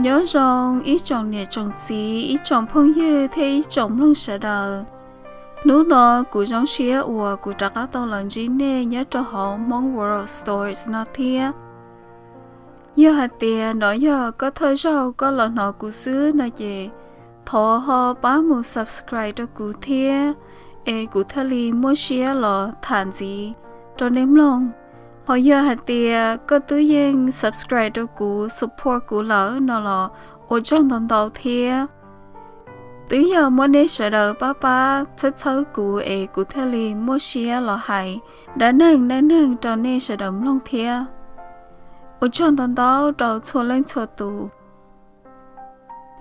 Nyob zoo ib tsoom niam tsoom txiv, ib tsoom phooj ywg thiab ib tsoom mloog sawv daws. Hnub no kuv zoo siab uas kuv rov qab tau los ntsib nej nyob rau hauv Hmong World Stories no thiab. Yog hais tias no yog koj thawj zaug koj los hnov kuv xwb no ces thov ho pab mus subscribe rau kuv thiab, es kuv thiaj li muaj siab los tham ntxiv rau nej mloog. Ho yog hais tias koj twb yeej subscribe rau kuv, support kuv lawm no los ua tsaug ntau ntau thiab. Twb yog muab nej sawv daws pab pab txhawb txhawb kuv es kuv thiaj li muaj siab los hais dab neeg neej neeg rau nej sawv daws mloog thiab. Ua tsaug ntau ntau rau txhua leej txhua tus.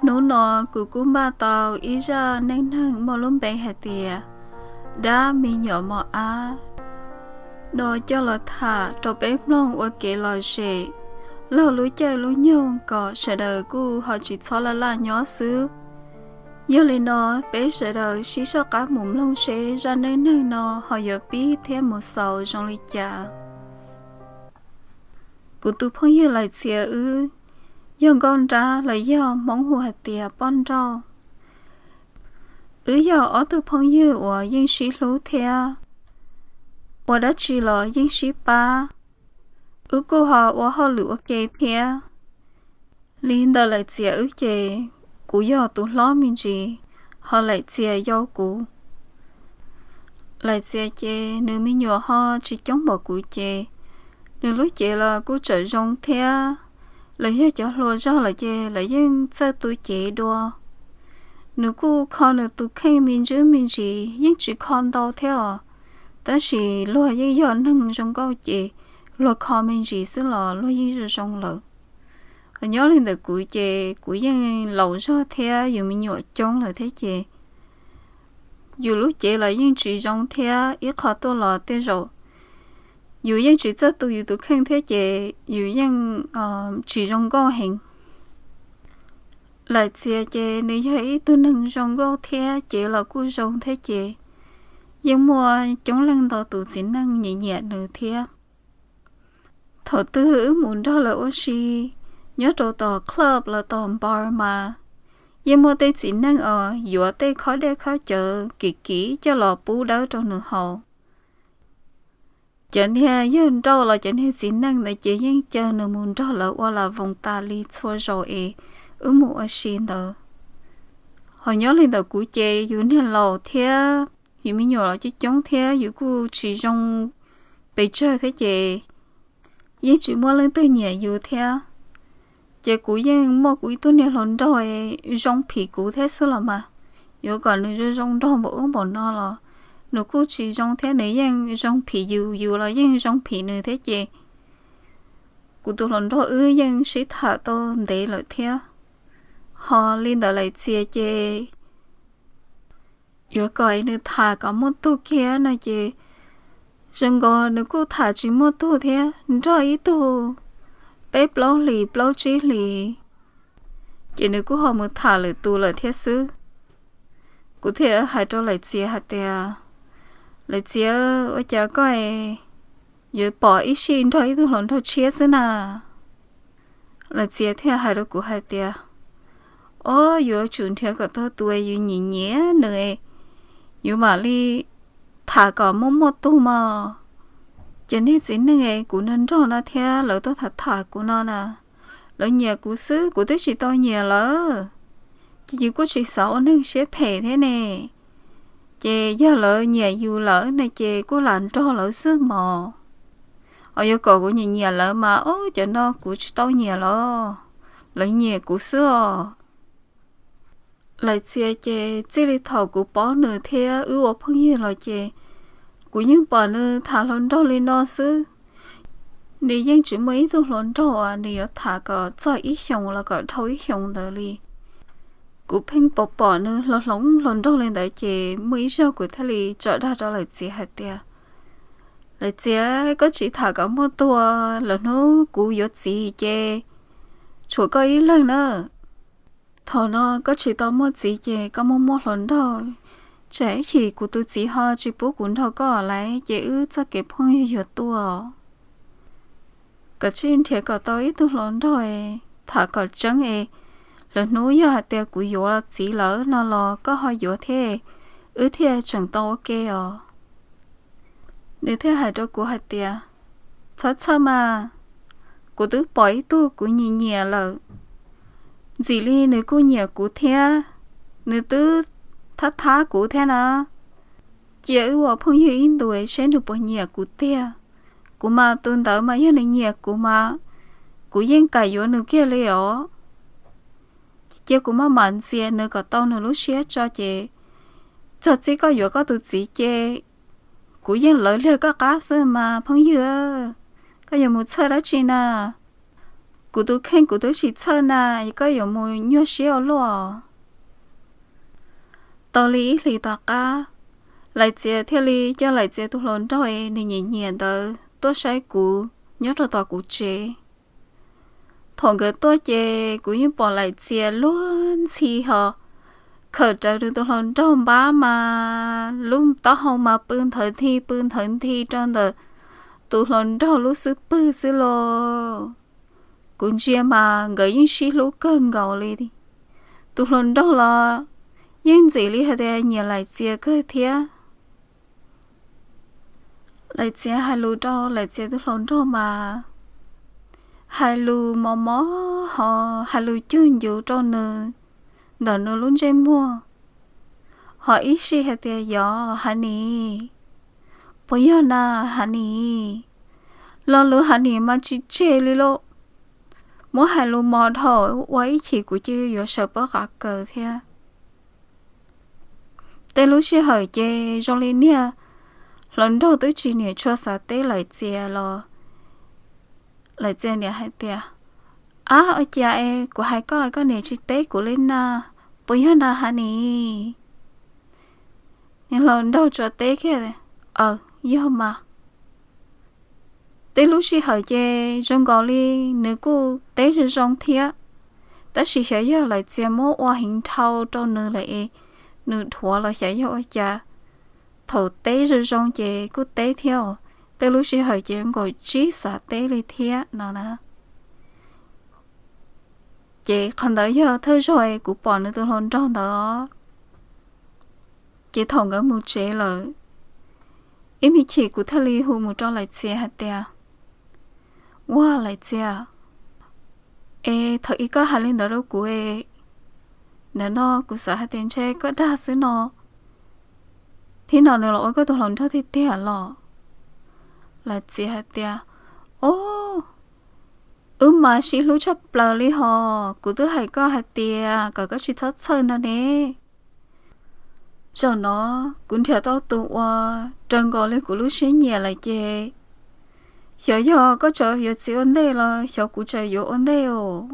Hnub no kuv kuj npaj tau ib zaj neej neeg muaj lub npe hais tias dab me nyuam mos ab no coj los tham rau peb mloog ua kev lom zem laug lub caij lub nyoog kom sawv daws kuj ho tsis txhob laj laj nyob xwb. Yog li no, peb sawv daws sib soj qab mus mloog seb zaj neej neeg no ho yuav pib thiab mus xaus zoo li cas. Kuv tus phooj ywg Lais Txia wb yog nkauj nrab los yog Hmoob hu hais tias poj nrauj. Wb yog ob tug phooj ywg uas yeej sib hlub thiab ua dab tsi los yeej sib pab. Wb kuj ho ua hauj lwm ua ke thiab. Li ntawm Lais Txia wb ces kuv yog tus hlob me ntsis, ho Lais Txia yau kuv. Lais Txia ces nws me nyuam ho tsis coob npaum kuv ces nws lub cev los kuj tseem zoo thiab. Lawv yog cov hluas zog lawm ces lawv yeej txawj tu cev dua. Nws kuj kho nws tus kheej me ntsis me ntsis, yeej tsis kho ntau thiab os. Tab sis luag yeej yog neeg zoo nkauj ces luag kho me ntsis xwb los luag yeej zoo zoo lawm. Nyob li ntawm kuv ces kuv yeej laus zog thiab yus me nyuam coob lawm thiab ces yus lub cev los yeej tsis zoo thiab, ib qho tuaj los tej zaum yus yeej tsis txawj tu yus tus kheej thiab ces yus yeej tsis zoo nkauj heev. Lais Txia ces nws yog ib tug neeg zoo nkauj thiab cev los kuj zoo thiab ces yeej muaj coob leej ntau tus txiv neej nyiam nyiam nws thiab. Thaum twg wb mus nrog lawv ua si nyob rau tom club los tom bar mas yeej muaj tej txiv neej os yuav tej khob dej khob cawv kim kim coj los pub dawb rau nws haus. Cov niag yawg nrauj los cov niag txiv neej ntawd ces yeej caw nws mus nrog lawv ua lam voos tas li txhua zaus es wb mus ua si ntawd. Ho nyob li ntawm kuv ces yus niag laus thiab yus me nyuam los coob coob thiab yus kuj tsis zoo pes tsawg thiab ces yeej tsis muaj leej twg nyiam yus thiab. Ces kuv yeej muaj kuv ib tug niag hluas nraug zoo phim kuv thiab xwb los mas, yuav kom nws zoo zoo nraug npaum ub npaum no los nws kuj tsis zoo thiab, nws yeej zoo phim yus, yus los yeej zoo phim nws thiab ces kuv tus hluas nraug wb yeej sib tham tau ntev lawm thiab. Ho li ntawm Lais Txia ces yuav kom nws tham kom muaj tug kiag no ces zoo nkaus nws kuj tham tsis muaj tug thiab, nrog ib tug peb plaub hlis plaub tsib hlis ces nws kuj ho mus tham lwm tus lawm thiab xwb. Kuv thiaj hais rau Lais Txia hais tias, Lais Txia, ua cas koj yuav pom ib sij nrog ib tug hluas nraug tshiab xwb na? Lais Txia thiaj hais rau kuv hais tias, Ob, yuav tsum nrhiav kom tau tus yus nyiam nyiam nws, yus mam li tham kom muaj muaj tug mog. Ces niag txiv neej es kuv nrog nrog no thiab lawv tuaj tham tham kuv no na, lawv nyiam kuv xwb, kuv twb tsis tau nyiam lawv. Ces yus kuj tsis xav ua neeg siab phem thiab ne. Ces yog lawv nyiam yus lawm ne ces kuj lam nrog lawv xwb mog. Ho yuav kom kuv nyiam nyiam lawv mas, ob, cov no kuv tsis tau nyiam los, lawv nyiam kuv xwb os. Lais Txia ces txij li thaum kuv paub nws thiab wb ua phooj ywg los ces kuv yeej pom nws tham hluas nraug li no xwb. Nws yeej tsis muaj ib tug hluas nraug uas nws yuav tham kom txog ib xyoos los kom dhau ib xyoos ntawd li. Kuv pheej pom pom nws hluas hloov hluas nraug li ntawd ces muaj ib zaug kuv thiaj li tsom dag rau Lais Txia hais tias, Lais Txia, koj tsis tham kom muaj tug, lwm hnub kuv yuav txiv ces tshuav koj ib leeg na. Thaum no koj tsis tau muaj txiv ces koj muaj muaj hluas nraug, tsam ib chim kuv tus txiv ho tsis pub kuv nrog koj lawm ces wb txoj kev phooj ywg yuav tuag. Koj tsij nrhiav kom tau ib tug hluas nraug es tham kom tseeb es Lwm hnub yog hais tias kuv yuav txiv lawm no los koj ho yuav thiab, wb thiaj tseem tau ua ke os. Nws thiaj hais rau kuv hais tias, txhob txhawj mas, kuv twb pom ib tug kuv nyiam nyiam lawm. Ntxim li nws kuj nyiam kuv thiab, nws twb thab thab kuv thiab na. Cia wb ua phooj ywg ib ntus seb nws puas nyiam kuv tiag. Kuv mas tus ntawd mas yog nws nyiam kuv mas kuv yeej kam yuav nws kiag li os. Cia kuv maj mam ntxias nws kom tau nws lub siab tso ces txog txij koj yuav koj tus txiv ces kuv yeej lawv liag koj qab xwb mas phooj ywg. Koj yuav mus txhawj dab tsi na? Kuv tus kheej kuv twb tsis txhawj na, koj yuav mus nyuaj siab ua luaj. Tau li ib hlis tom qab, Lais Txias thiaj li coj Lais Txias tus hluas nraug nws nyiam nyiam ntawd tuaj saib kuv nyob rau tom kuv tsev. Thaum nkawd tuaj ces kuv yeej pom Lais Txias luag ntxhi ho khawm rawv nws tus hluas nraug npab mas lub taub hau mas pw nthawv nthi pw nthawv nthi rau ntawm tus hluas nraug lub xub pwg xwb lauj. Kuv ntsia mas nkawd yeej sib hlub kawg nkaus li. Tus hluas nraug los yeej ntxim li hais tias nyiam Lais Txias kawg thiab. Lais Txias hais lus rau Lais Txias tus hluas nraug mas hais lus mos mos ho hais lus cug ncuv rau nws ntawm nws lub ntsej muag, ho ib sij hais tias yog Hav Nis, puas yog na Hav Nis? Lo lus Hav Nis mas tsis tseg li lauj. Muab hais lus mos dhau ua ib chim kuv cia yuav sawv pob qav kaws thiab. Tej lub sij hawm ces zoo li niag hluas nraug twb tsis niam tshua xav teb Lais Txias los Lais Txias niam hais tias, ab, ua cas es kuv hais koj koj niam tsis teb kuv li na, puas yog na Hav Nis? Hluas nraug tsuas teb kiag, aw, yog mas. Tej lub sij hawm ces zoo nkaus li nws kuj teb zoo zoo thiab, tab sis xyov yog Lais Txias muab ua heev dhau rau nws lawm es nws dhuav los xyov yog ua cas. Thaum teb zoo zoo ces kuj teb thiab, tej lub sij hawm ces nkaus tsis xav teb li thiab no na. Ces qhov ntawd yog thawj zaug kuv pom nws tus hluas nraug ntawd. Ces thaum nkawd mus tsev lawm, ib me chim kuv thiaj li hu mus rau Lais Txias hais tias, ua Lais Txias, es thaum ub koj hais li ntawd rau kuv, nim no kuv xav hais tias ntshe koj dag xwb no, thiab no nws los ua koj tus hluas nraug tiag tiag los? Lais Txias hais tias, o, wb mas sib hlub tshaj plaws li hos, kuv twb hais koj hais tias kom koj tsis txhob txhawj no ne. Zaum no kuv nrhiav tau tus uas raws nkaus li kuv lub siab nyiam lawm ces xyov yog koj tseem yuav txiv ua ntej los xyov kuv tseem yuav ua ntej os.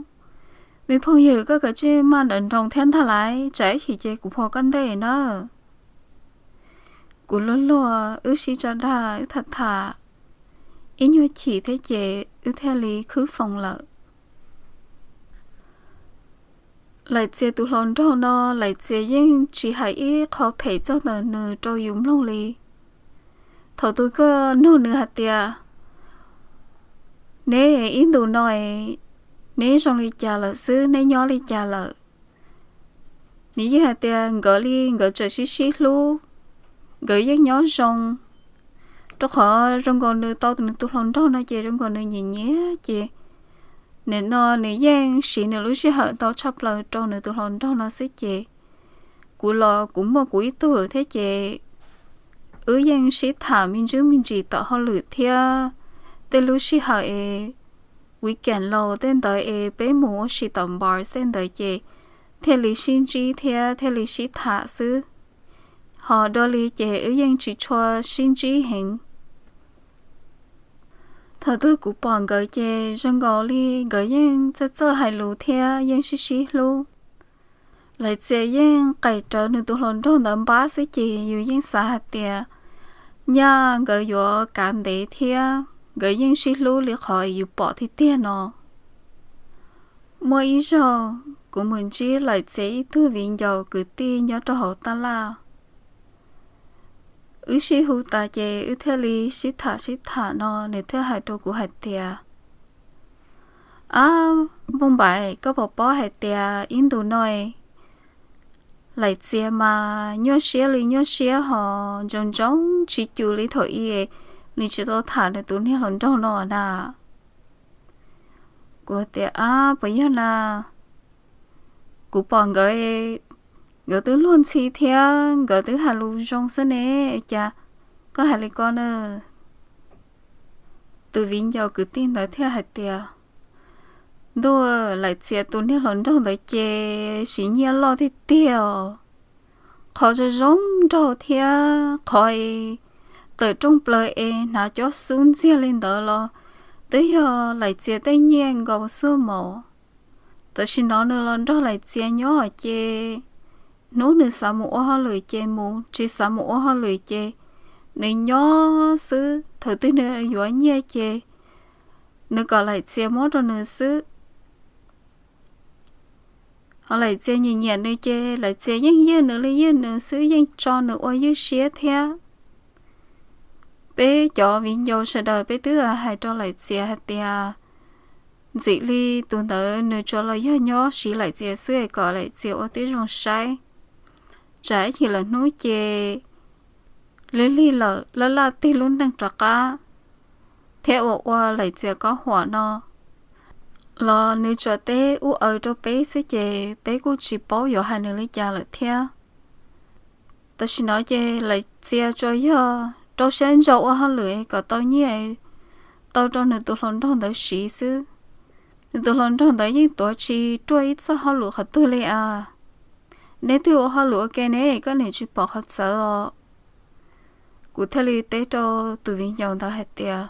Me phooj ywg, koj kav tsij maj nrawm nroos thiab ntag lauj, tsam ib chim ces kuv phov koj ntej na. Kuv luag luag wb sib tso dag wb tham tham ib nyuag chim thiab ces wb thiaj li khwb foos lawm. Lais Txias tus hluas nraug no Lais Txias yeej tsis hais ib qho phem txog ntawm nws rau yus mloog li. Thaum twg koj nug nws hais tias, neb ib ntus no neb zoo li cas lawm xwb, neb nyob li cas lawm? Nws yeej hais tias nkawd li nkawd tseem sib sib hlub, nkawd yeej nyob zoo, rau qhov zoo nkaus nws tau nws tus hluas nraug no ces zoo nkaus nws nyiam nyiam ces nim no nws yeej siv nws lub sij hawm ntau tshaj plaws rau nws tus hluas nraug no xwb ces kuv los kuv muaj kuv ib tug lawm thiab ces wb yeej sib tham me ntsis me ntsis tom hauj lwm thiab tej lub sij hawm es weekend los tej ntawd es peb mus ua si tom bar tej ntawd ces thiaj li sib ntsib thiab thiaj li sib tham xwb. Ho dua li ces wb yeej tsis tshua sib ntsib heev. Thaum twg kuv pom nkawd ces zoo nkaus li nkawd yeej txawj txawj hais lus thiab yeej sib sib hlub. Lais Txias yeej qais rawv nws tus hluas nraug ntawd npab xwb ces yus yeej xav hais tias nyaj nkawd yuav kav ntev thiab nkawd yeej sib hlub li qhov yus pom tiag tiag no. Muaj ib zaug kuv mus ntsib Lais Txias ib tug viv ncaus kwv tij nyob rau hauv taj laj. Wb sib hu tas ces wb thiaj li sib tham sib tham no nws thiaj hais rau kuv hais tias, Ab, Npauj Npaim, koj puas paub hais tias ib ntus no Laim Txias mas nyuaj siab li nyuaj siab hos ntsoov ntsoov tsis cum li thaum ub nws tsis tau tham nws tus niag hluas nraug no na. Kuv tias, Ab, puas yog na? Kuv pom nkawd, nkawd twb luag ntxhi thiab nkawd twb hais lus zoo xwb ne, cas koj hais li ko na? Tus viv ncaus kwv tij ntawd thiaj hais tias, Ntuj, Laim Txias tus niag hluas nraug ntawd ces siv nyiaj loj tiag tiag os. Qhov zoo zoo nraug thiab qhov tawm rooj plaws es hnav cov xub ntxiag li ntawd los twb yog Laim Txias tej nyiaj nkaus xwb mos. Tam sim no nws los nrog Laim Txias nyob ces hnub nws xav mus ua hauj lwm ces mus, tsis xav mus ua hauj lwm ces nws nyob xwb. Thaum twg nws yuav nyiaj ces nws kom Laim Txias muab rau nws xwb. Ho Laim Txias nyiam nyiam nws ces Laim Txias yeej ywj nws li ywj nws xwb, yeej tso nws ua ywj siab thiab. Peb cov viv ncaus sawv daws peb twb hais rau Laim Txias hais tias ntxim li tus ntawd nws tsuas los yog nyob siv Laim Txias xwb es kom Laim Txias ua tib zoo saib, tsam ib chim lawm hnub ces lig lig lawm laj laj tig lub neej rov qab thiab ua ua Laim Txias kob huam no los nws tsuas teb ub aws rau peb xwb ces peb kuj tsis paub yuav hais nws li cas lawm thiab. Tam sim no ces Laim Txias tsuas yog rau siab ntso ua hauj lwm kom tau nyiaj tau rau nws tus hluas nraug ntawd siv xwb. Nws tus hluas nraug ntawd yeej tuav tsis ruaj ib txoj hauj lwm qhov twg li as. Neb twb ua hauj lwm ua ke ne, koj niam tsis pom qhov txawv os? Kuv thiaj li teb rau tus viv ncaus ntawd hais tias,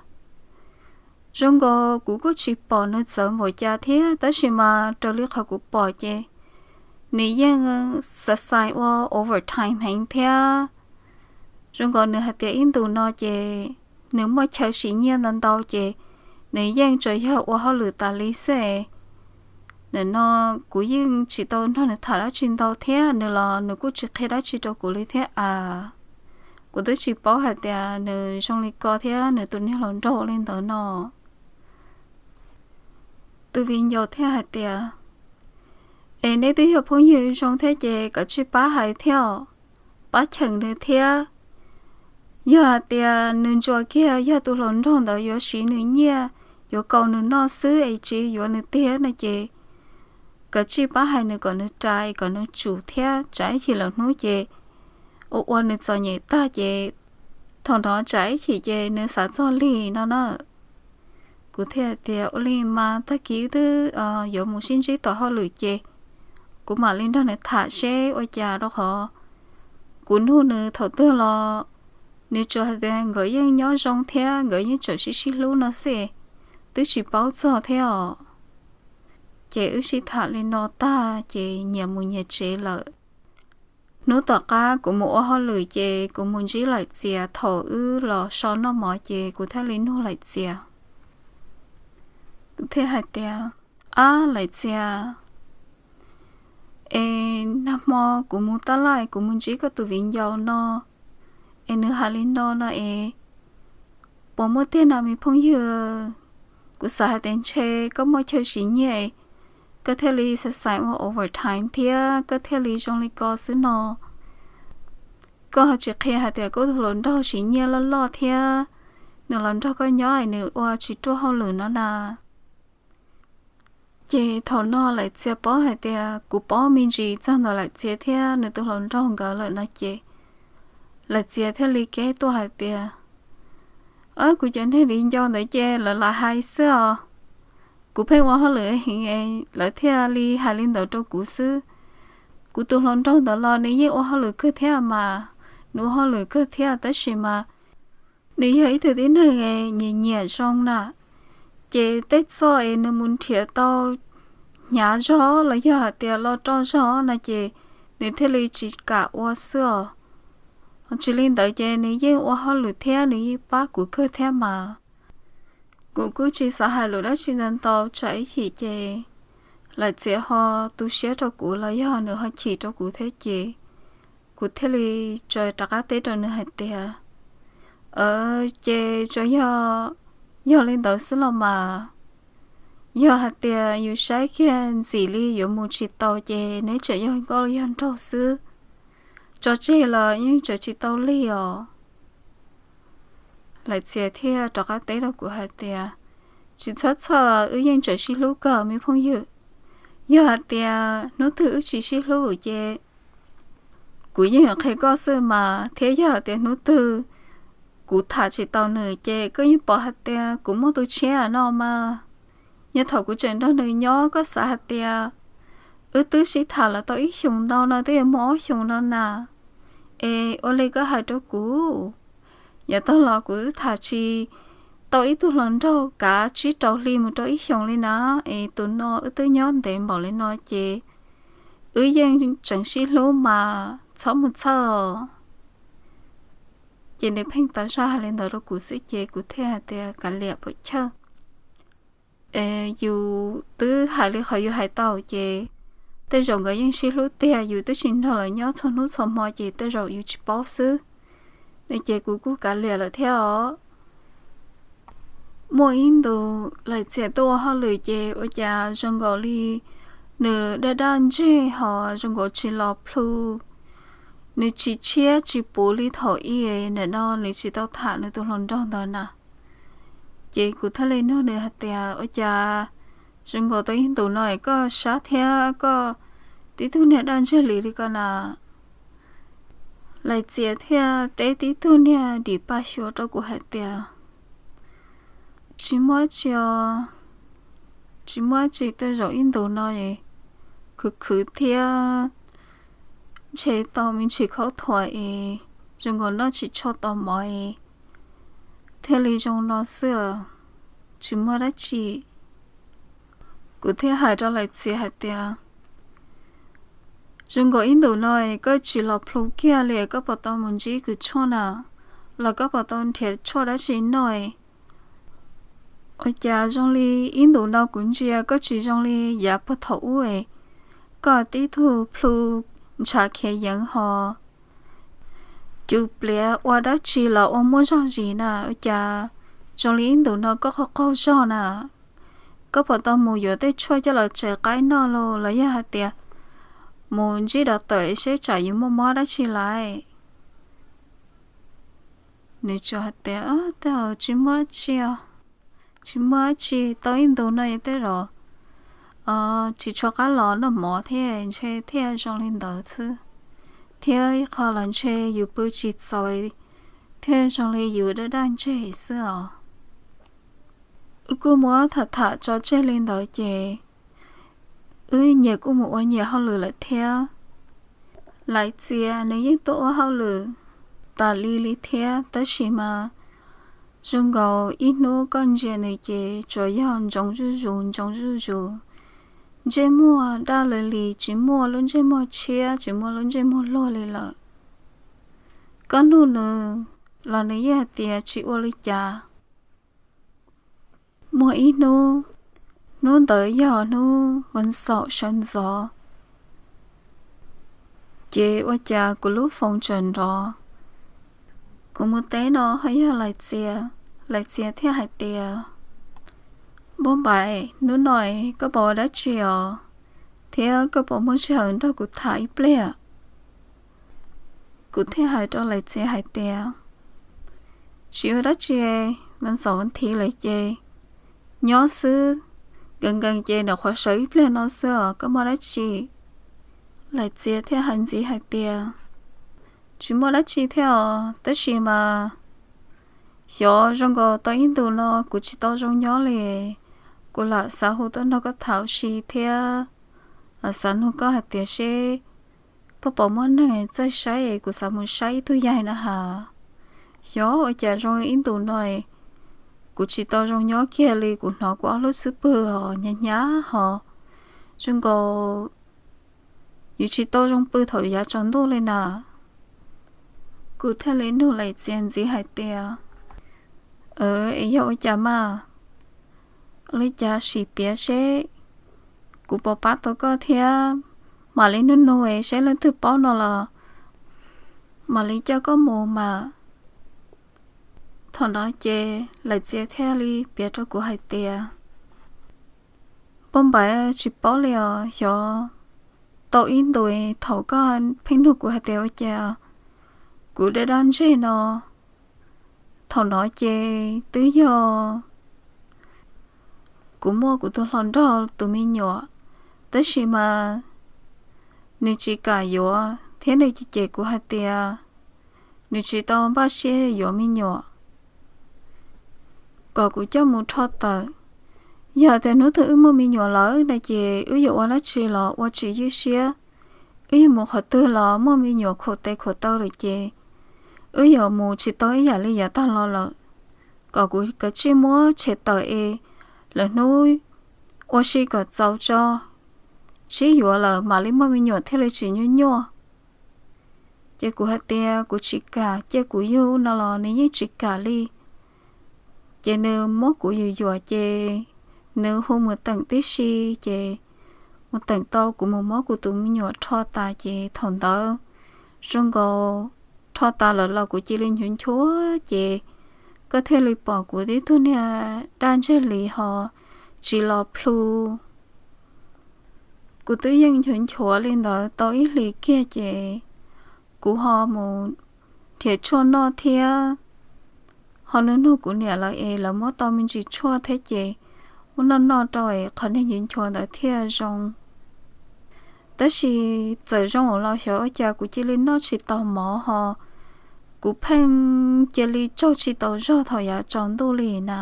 Zoo nkaus kuv kuj tsis pom nws txawv npaum cas thiab, tab sis mas raws li qhov kuv pom ces nws yeej xav xais ua overtime heev thiab. Zoo nkaus nws hais tias ib ntus no ces nws muaj chaw siv nyiaj ntau ntau ces nws yeej tsuas yog ua hauj lwm tas li xwb. Nim no kuv yeej tsis tau nrog nws tham dab tsi ntau thiab, nws los nws kuj tsis qhia dab tsi rau kuv li thiab as. Kuv twb tsis paub hais tias nws zoo li ko thiab nws tus niag hluas nraug li ntawd no. Tus viv ncaus thiaj hais tias, Es neb twb yog phooj ywg zoo thiab ces koj tsij pab hais thiab os, pab cheem nws thiab. Yog hais tias nws ntsuas kiag yog tus hluas nraug ntawd yuav siv nws nyiaj, yuav kaus nws noj xwb es tsis yuav nws tiag no ces koj tsij pab hais nws kom nws rais kom nws tsum thiab, tsam ib chim lawm hnub ces ua ua nws txom nyem tag ces thaum no tsam ib chim ces nws xav txog li no na. Kuv thiaj tias, Ua li mas tag kis twb yuav mus sib ntsib tom hauj lwm ces kuv mam li nrog nws tham seb ua cas, rau qhov kuv nug nws thaum twg los nws tsuas hais tias nkawd yeej nyob zoo thiab nkawd yeej tseem sib sib hlub no xwb, twb tsis paub txog thiab os. Ces wb sib tham li no tag ces nyias mus nyias tsev lawm. Hnub tom qab kuv mus ua hauj lwm ces kuv mus ntsib Laim Txias thaum wb los so noj mov ces kuv thiaj li nug Laim Txias. Kuv thiaj hais tias, Ab Laim Txias, es nag hmo kuv mus taj laj kuv mus ntsib koj tus viv ncaus no, es nws hais li no no es, puas muaj tiag no me phooj ywg? Kuv xav hais tias ntshe koj muaj chaw siv nyiaj, koj thiaj li xav xaiv ua overtime thiab koj thiaj li zoo li ko xwb no. Koj ho tsis qhia hais tias koj tus hluas nraug siv nyiaj loj loj thiab nws los nrog koj nyob es nws ua tsis ruaj hauj lwm no na. Ces thaum no Laim Txias paub hais tias kuv paub me ntsis txog ntawm Laim Txias thiab nws tus hluas nraug nkawd lawm no ces Laim Txias thiaj li keb tuaj hais tias, Kuv cov niag viv ncaus ntawd ces lawv lam hais xwb os. Kuv pheej ua hauj lwm heev, lawv thiaj li hais li ntawd rau kuv xwb. Kuv tus hluas nraug ntawd los nws yeej ua hauj lwm kawg thiab mas, nws ua hauj lwm kawg thiab tab sis mas nws yog ib tug tib neeg nyiam nyiam zoo na, ces tej txoj es nws mus nrhiav tau hnyav zog los yog hais tias los roj zog no ces nws thiaj li tsis kam ua xwb os. Tsis li ntawd ces nws yeej ua hauj lwm thiab nws yeej pab kuv kawg thiab mas. Kuv kuj tsis xav hais lus dab tsi ntau ntau tsam ib chim ces Laim Txias ho tu siab rau kuv los yog nws ho chim rau kuv thiab ces kuv thiaj li tsuas rov qab teb rau nws hais tias, Ces tsuas yog, yog li ntawd xwb los mas, Yog hais tias yus saib kiag ntxim li yuav mus tsis tau ces neb tseem yog nkauj yog nraug xwb, tso tseg los yeej tseem tsis tau li os. Lais Txia thiaj rov qab teb rau kuv hais tias, tsis txhob txhawj, wb yeej tseem sib hlub kawg me phooj ywg. Yog hais tias hnub twg wb tsis sib hlub ces kuv yeej yuav qhia koj xwb mas, thiab yog hais tias hnub twg kuv tham tsis tau nws ces koj yeej pom hais tias kuv muaj tus tshiab no mas. Yog thaum kuv tseem nrog nws nyob koj xav hais tias wb twb sib tham los tau ib xyoos ntau no twb yuav muaj ob xyoos no na, es ua li koj hais rau kuv, yav tag los kuv tham tsis tau ib tug hluas nraug kav tsib rau hli mus rau ib xyoos li na, es tus no wb twb nyob ntev npaum li no ces wb yeej tseem sib hlub mas txhob mus txhawj. Ces nws pheej tas zaj hais li ntawd rau kuv xwb ces kuv thiaj hais tias, kav liam pom chawj, yus twb hais li qhov yus hais tau ces tej zaum nkawd yeej sib hlub tiag, yus twb tsis nrog lawv nyob txhua hnub txhua hmo ces tej zaum yus tsis paub xwb. No ces kuv kuj kav liam lawm thiab os. Muaj ib ntus Lais Txia tuaj ua hauj lwm ces ua cas zoo nkaus li nws daj daj ntseg ho zoo nkaus tsis los plhu, nws tsis tshiab tsis puv li thaum ub, nim no nws tsis tau tham nws tus hluas nraug ntawd na. Ces kuv thiaj li nug nws hais tias, ua cas zoo nkaus tau ib ntus no koj sab thiab koj tib tug niag daj ntseg li li ko na? Lais Txia thiaj teb tib tug niag dim paj xyuas rau kuv hais tias, tsis muaj tsi os, tsis muaj tsi, tej zaum ib ntus no khwv khwv thiab ntshe tau me ntsis khaub thuas es zoo nkaus noj tsis tshua tau mov es thiaj li zoo no xwb, tsis muaj dab tsi. Kuv thiaj hais rau Lais Txia hais tias, zoo nkaus ib ntus no koj tsis los plhu kiag li, koj puas tau mus ntsib kws tshuaj na, los koj puas tau nrhiav tshuaj dab tsi noj? Ua cas zoo li ib ntus no kuv ntsia koj tsis zoo li yav puag thaum ub, koj tib tug plhu ntshav khiav yeev ho cus pliav ua dab tsi los ua muaj zog zis na, ua cas zoo li ib ntus no koj qaug qaug zog na? Koj puas tau mus yuav tej tshuaj coj los tsaws qaib noj los los yog hais tias mus ntsib dov tawm seb tsam yuav muaj mob dab tsi lawm? Nws tsuas hais tias, tej zaum tsis muaj tsi, tsis muaj tsi, tau ib ntus no tej zaum tsis tshua qab los noj mov thiab ntshe thiaj zoo li ntawd xwb, thiab ib qho los ntshe yus pw tsis txaus thiaj zoo li yus daj daj ntseg xwb os. Wb kuj muab tham tham tso tseg li ntawd ces wb nyias kuj mus ua nyias hauj lwm lawm thiab. Lais Txia nws yeej tuaj ua hauj lwm tas li li thiab, tab sis mas zoo nkaus ib hnub koj ntsia nws ces tsuas yog ntsoov zuj zus ntsoov zuj zus, ntsej muag daj li li, tsis muaj lub ntsej muag tshiab, tsis muaj lub ntsej muag luag li lawm. Koj nug nws los nws yeej hais tias tsis ua li cas. Muaj ib hnub, hnub ntawd yog hnub vas xaum sawv ntxov, ces ua cas kuv lub foos tseem nrov. Kuv mus teb no ho yog Lais Txia. Lais Txia thiaj hais tias, Npauj Npaim, hnub no koj puas ua dab tsi os, thiab koj puas muaj sij hawm nrog kuv tham ib pliag? Kuv thiaj hais rau Lais Txia hais tias, tsis ua dab tsi, vas xaum vas thiv lawm ces nyob xwb, nkees nkees ces nyuam qhuav sawv ib pliag no xwb os, koj muaj dab tsi? Lais Txia thiaj hais ntxiv hais tias, tsis muaj dab tsi thiab os, tab sis mas xyov zoo nkaus tau ib ntus no kuv tsis tau zoo nyob li. Kuv lam xav hu tuaj nrog koj tham ua si thiab lam xav nug koj hais tias seb koj puas muaj neeg txawj saib, kuv xav mus saib ib tug yaig na has. Xyov ua cas zoo ib ntus no kuv tsis tau zoo nyob kiag li, kuv hnov kuv ob lub xub pwg ho hnyav hnyav ho zoo nkaus yus tsis tau zoo pw thaum yav tsaus ntuj li na. Kuv thiaj li nug Lais Txia ntxiv hais tias, es yog ua cas mas, ua li cas sim piav seb kuv puas pab tau koj thiab, mam li nug nug es seb leej twg paub no los mam li coj koj mus mas. Thaum no ces Lais Txia thiaj li piav rau kuv hais tias, Ua npav tsis paub li os, xyov tau ib ntus thaum koj pheej nug kuv hais tias ua cas kuv daj daj ntseg no. Thaum no ces twb yog kuv muaj kuv tus hluas nraug tus me nyuam, tab sis mas nws tsis kam yuav thiab nws cem kuv hais tias nws tsis tau npaj siab yuav me nyuam, kom kuv coj mus rho tawm. Yog tias hnub twg wb muaj me nyuam lawm no ces wb yuav ua dab tsi los ua tsis ywj siab, wb yuav mus qhov twg los muaj me nyuam khuam tes khuam taw lawm ces wb yuav mus tsis tau ib yam li yav tag los lawm. Kom kuv kav tsij muab tshem tawm es lwm hnub ua si kom txaus tso, sib yuav lawm mam li muaj me nyuam thiaj li tsis nyuaj nyuaj. Ces kuv hais tias kuv tsis kam, cia kuv yug no los nws yeej tsis kam li. Ces nws muab kuv yuam yuam ces nws hu mus teem tib si, ces mus teem tau kuv mus muab kuv tus me nyuam rho tas ces thaum ntawd zoo nkaus rho tas lawm los kuv cia li nchuav nchuav ces koj thiaj li pom kuv tib tug niag daj ntseg li ho tsis los plhu. Kuv twb yeej nchuav nchuav li ntawd tau ib hlis kiag ces kuv ho mus nrhiav tshuaj noj thiab, ho nug nug kuv niam lawv es lawv muab tau me ntsis tshuaj thiab ces muab noj noj rau es qhov niag nchuav nchuav ntawd thiaj zoo. Tab sis txawm zoo los xyov ua cas kuv cia li noj tsis tau mov ho kuv pheej cia li tsaug tsis tau zog thaum yav tsaus ntuj li na.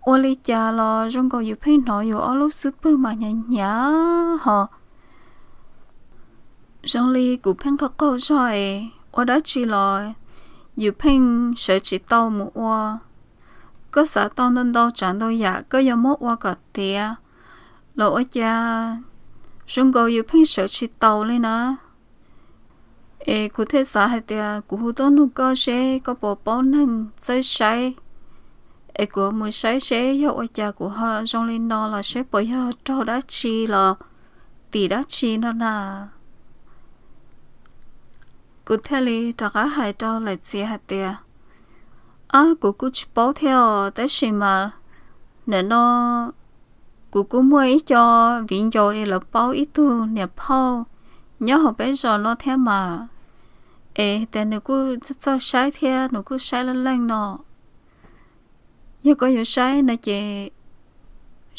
Ua li cas los zoo nkaus yus pheej hnov yus ob lub xub pwg mas hnyav hnyav ho zoo li kuv pheej qaug qaug zog es ua dab tsi los yus pheej sawv tsis tau mus ua. Koj xav tau ntau ntau tsav ntau yam koj yuav muab ua kom tiav los ua cas zoo nkaus yus pheej sawv tsis tau li na. Es kuv thiaj xav hais tias kuv hu tuaj nug koj seb koj puas paub neeg txawj saib, es kuv mus saib seb yog ua cas kuv ho zoo li no los seb puas yog raug dab tsi los tim dab tsi no na. Kuv thiaj li rov qab hais rau Laim Txias hais tias, ab, kuv kuj tsis paub thiab os, tab sis mas nim no kuv kuj muaj ib co viv ncaus es lawv paub ib tug niam phauj nyob hauv peb zos no thiab mas, es tias nws kuj txawj txawj saib thiab nws kuj saib leej leej no. Yog koj yuav saib no ces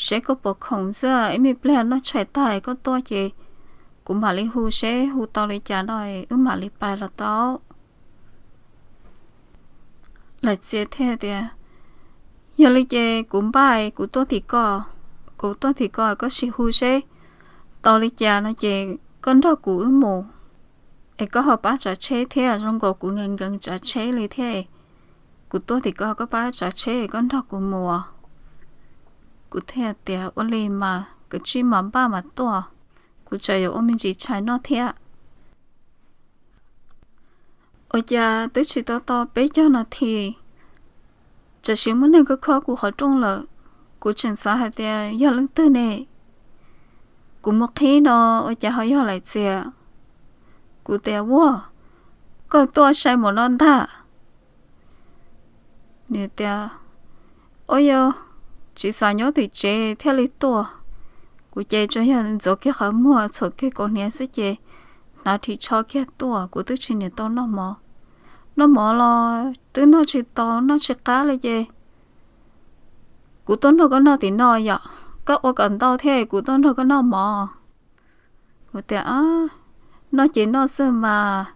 seb koj puas khoom xwb, ib me pliag noj tshais tag koj tuaj ces kuv mam li hu seb hu tau li cas no wb mam li pais los tau. Laim Txias thiaj tias, yog li ces kuv npaj kuv tuaj tim koj, kuv tuaj tim koj koj sim hu seb tau li cas no ces koj nrog kuv wb mus, es koj ho pab tsav tsheb thiab, zoo nkaus kuv nkees nkees tsav tsheb li thiab, kuv tuaj tim koj koj pab tsav tsheb koj nrog kuv mus. Kuv thiaj tias ua li mas kav tsij mam npaj mam tuaj, kuv tsam yuav ua me ntsis tshais noj thiab. Ua cas twb tsis tau tau peb caug nas this, tsam sim muaj neeg khob khob kuv qhov rooj lawm. Kuv tseem xav hais tias yog leej twg ne, kuv mus qhib no ua cas ho yog Laim Txias. Kuv tias, ua, koj tuaj sai mus no ntag. Nws tias, ua yog tsis xav nyob tim tsev thiaj li tuaj. Kuv ces tsuas yog ntxuav kiag qhov muag txhuam kiag kaus hniav xwb ces hnav ris tsho kiag tuaj, kuv twb tsis niam tau noj mov. Noj mov los twb noj tsis tau noj tsis qab li ces kuv tuaj nrog koj noj tim no yom, koj ua kom ntau thiab kuv tuaj nrog koj noj mov. Kuv tias, noj ces noj xwb mas,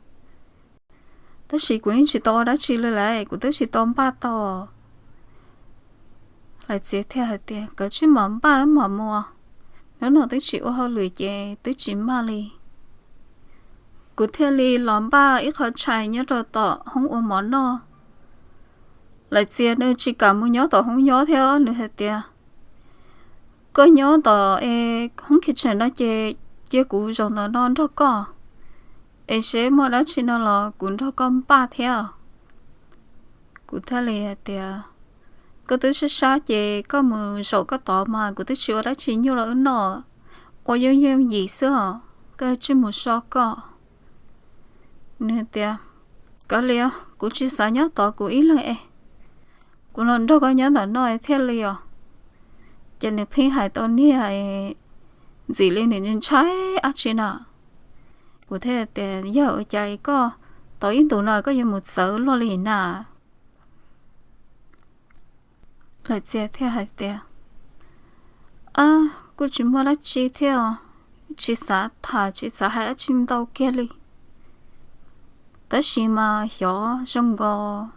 tab sis kuv yeej tsis tau ua dab tsi li lawm, kuv twb tsis tau npaj tau. Laim Txias thiaj hais tias, kav tsij mam npaj mam mus, hnub no twb tsis ua hauj lwm ces twb tsis maj li. Kuv thiaj li los npaj ib qho tshais nyob rau tom hoob ua mov noj. Laim Txias nws tsis kam mus nyob tom hoob nyob thiab, nws hais tias, koj nyob tom es hoob kitchen no ces cia kuv zaum ntawm no nrog koj, es seb muaj dab tsi no los kuv nrog koj npaj thiab. Kuv thiaj li hais tias, koj twb sab sab ces koj mus zaum koj tod mas, kuv twb tsis ua dab tsi nyuaj rau wb noj, ua yooj yooj yim xwb os, koj tsij mus so koj. Nws tias, kav liam, kuv tsis xav nyob tod kuv ib leeg es, kuv los nrog koj nyob ntawm no thiaj li os. Ces nws pheej hais tau niag ntxim li nws ntshai dab tsi na. Kuv thiaj tias, yog ua cas koj tau ib ntus no koj yuav mus txawv luaj li na? Lawv txia thiaj hais tias, kuj tsis muaj dab tsi thiab, tsis xav tham tsis xav hais dab tsi ntau kiag li. Tab sis mas xyov zoo nkaus,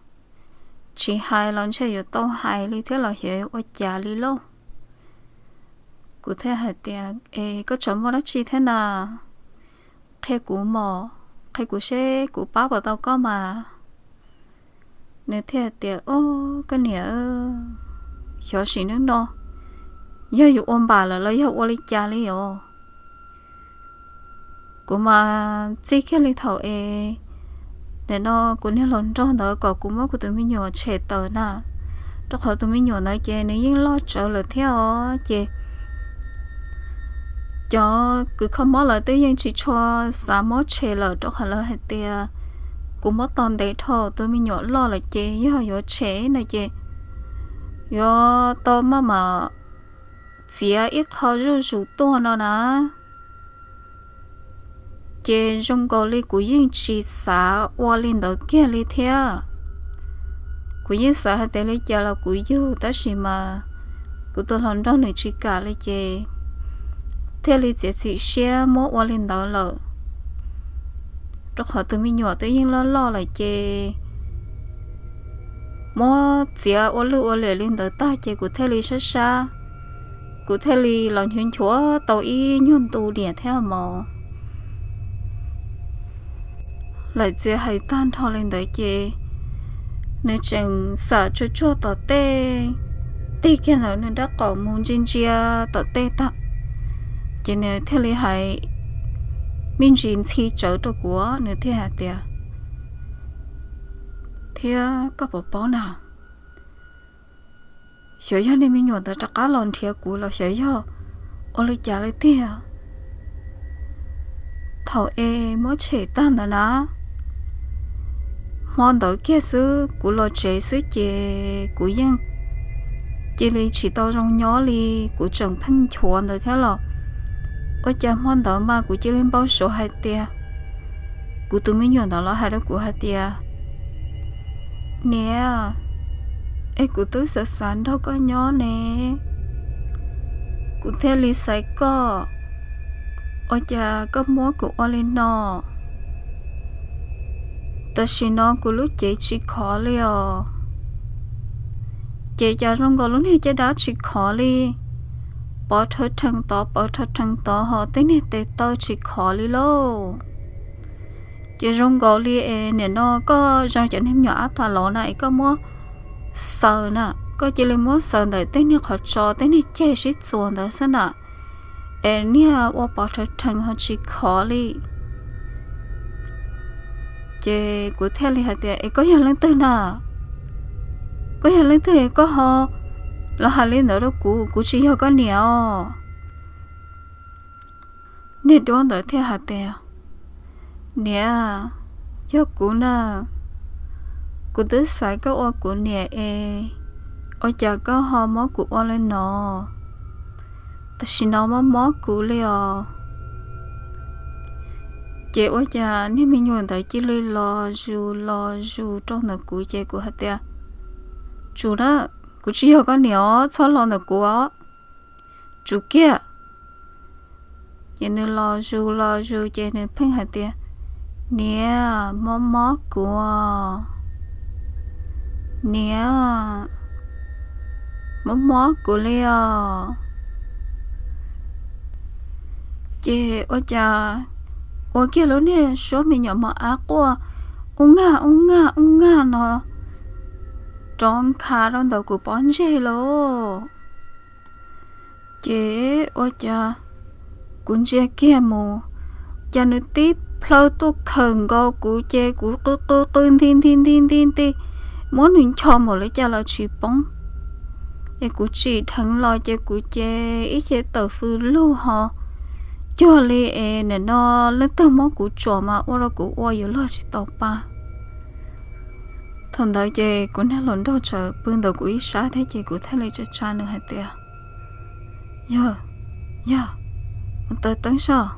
tsis hais los ntshe yuav tau hais li thiab los xyov ua cas li lauj. Kuv thiaj hais tias, es koj tseem muaj dab tsi thiab na? Qhia kuv mog, qhia kuv seb kuv pab puas tau koj mas. Nws thiaj tias, o, koj niam, xyov sim neej no yog yuav ua npam lawm los yog ua li cas li os. Kuv mas txij kiag li thaum es nim no kuv niag hluas nraug ntawd kom kuv muab kuv tus me nyuam tshem tawm na, rau qhov tus me nyuam ntawd ces nws yeej loj tsawv lawm thiab os. Ces cov kws kho mob lawv twb yeej tsis tshua xav muab tshem lawm rau qhov lawv hais tias kuv muab tos ntev dhau, tus me nyuam loj lawm ces yog yuav tshem no ces yuav tau maj mam txiav ib qho zuj zus tuaj no na. Ces zoo nkaus li kuv yeej tsis xav ua li ntawd kiag li thiab. Kuv yeej xav hais tias li cas los kuv yug, tab sis mas kuv tus hluas nraug nws tsis kam li ces thiaj li txiav txim siab muab ua li ntawd lawm. Rau qhov tus me nyuam twb yeej loj loj lawm ces muab txiav ua luj ua liam li ntawd tag ces kuv thiaj li sab sab, kuv thiaj li los nchuav nchuav tau ib nyuag ntu diam thiab mog. Lawv txiav hais tag nrho li ntawd ces nws tseem xam tsuag tsuag tom tej, tig kiag ntawm nws nraub qaum mus ntsia ntsia tom tej tag, ces nws thiaj li hais me ntsis ntxhi tsawv rau kuv, nws thiaj hais tias, thiab koj puas paub na, xyov yog niag me nyuam ntawd rov qab los nrhiav kuv los xyov yog ua li cas li tiag. Thaum es muab tshem tag ntawd na, hmo ntawd kiag xwb kuv los tsev xwb ces kuv yeej cia li tsis tau zoo nyob li, kuv tseem pheej nchuav ntawd thiab los ua cas hmo ntawd mas kuv cia li npau suav hais tias kuv tus me nyuam ntawd los hais rau kuv hais tias, niam, es kuv twb xav xav nrog koj nyob ne, kuv thiaj li xaiv koj, ua cas koj muab kuv ua li no? Tam sim no kuv lub cev tsis khov li os. Ces cas zoo nkaus lub niag caj dab tsis khov li, pov rhawv rhees tod pov rhawv rhees tod ho tej niag tes taw tsis khov li lauj. Ces zoo nkaus li es nim no koj zoo cov niag me nyuam ab tas los na es koj muab xaws na, koj cia li muab xaws ntawm tej niag qhov tso tej niag ceg sib txuas ntawd xwb na, es niag ua pov rhawv rhees ho tsis khov li. Ces kuv thiaj li hais tias, es koj yog leej twg na? Koj yog leej twg koj ho los hais li ntawd rau kuv? Kuv tsis yog koj niam os. Niag duab ntawd thiaj hais tias, niam, yog kuv na, kuv twb xaiv koj ua kuv niam es ua cas koj ho muab kuv ua li no? Tam sim no mob mob kuv li os. Ces ua cas niag me nyuam ntawd cia li los zus los zus rau ntawm kuv ces kuv hais tias, tsum na, kuv tsis yog koj niam os, txhob los ntawm kuv os, tsum kiag. Ces nws los zus los zus ces nws pheej hais tias, niam, mob mob kuv, niam, mob mob kuv li os. Ces ua cas ua kiag lub niag suab me nyuam mos ab quaj ub ngaj ub ngaj ub ngaj no rov nkhav rau ntawm kuv pob ntseg lauj. Ces ua cas kuv ntsia kiag mus, cas nws tib plhaw tuaj khawm nkaus kuv ces kuv qw qw qw nti nti nti nti nti, muab nws ncho npaum li cas los tsis poob. Es kuv tsim dheev los ces kuv ces ib ce tawm fws lug ho cuag li es nim no leej twg muab kuv tsuam mas ua rau kuv ua yuav luag tsis tau pa. Thaum ntawd ces kuv niag hluas nraug tseem pw ntawm kuv ib sab thiab ces kuv thiaj li tsa tsa nws hais tias, Yog, yog, mus taws teeb soj.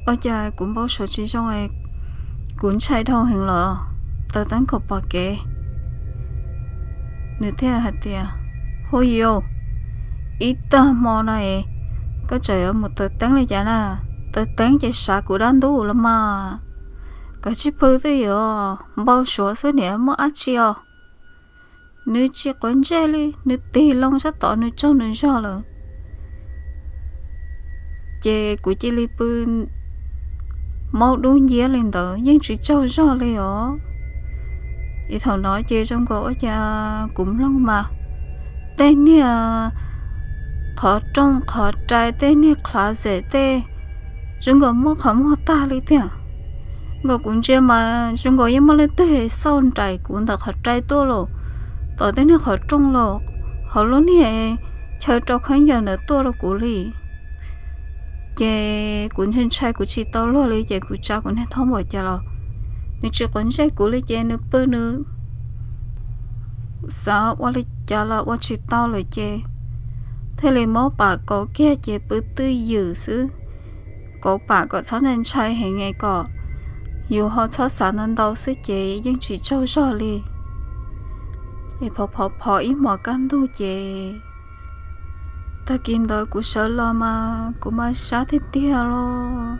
Ua cas kuv npau suav tsis zoo, kuv ntshai dhau heev los taws teeb kom pom kev. Nws thiaj hais tias, Hu yus, ib tag hmo no es koj tseem yuav mus taws teeb li cas na? Taws teeb ces sav kuv dab ntub los mas. Koj tsis pw twj ywm, npau suav xwb niam, muaj dab tsi os? Nws tsis quav ntsej li, nws tig loo sab tod nws tsaug nws zog lawm. Ces kuv cia li pw maub dub nciab li ntawd yeej tsis tsaug zog li os. Ces thaum no ces zoo nkaus ua cas kuv mloog mas tej niag qhov rooj qhov rai, tej niag closet tej, zoo nkaus muab qhov muag tag li tiag. Nkaus kuv ntsia mas zoo nkaus yeej muaj leej twg xauj nraim kuv ntawm qhov rai tuaj los, tom tej niag qhov rooj los, hauv lub niag chaw rau khaub ncaws ntawd tuaj rau kuv li. Ces kuv ntshai ntshai kuv tsis tau luag li ces kuv tsa kuv niag thob npaum cas los nws tsis quav ntsej kuv li ces nws pw nws xav ua li cas los ua tsis tau lawm ces thiaj li muab pam kauv kiag ces pw twj ywm xwb. Kauv pam kom txhob ntshai ntshai heev es kom yus ho txhob xav ntau ntau xwb ces yeej tsis tsaug zog li. Es phov phov phov ib hmos kaj ntug ces tag kis ntawd kuv sawv los mas kuv mas sab tiag tiag los.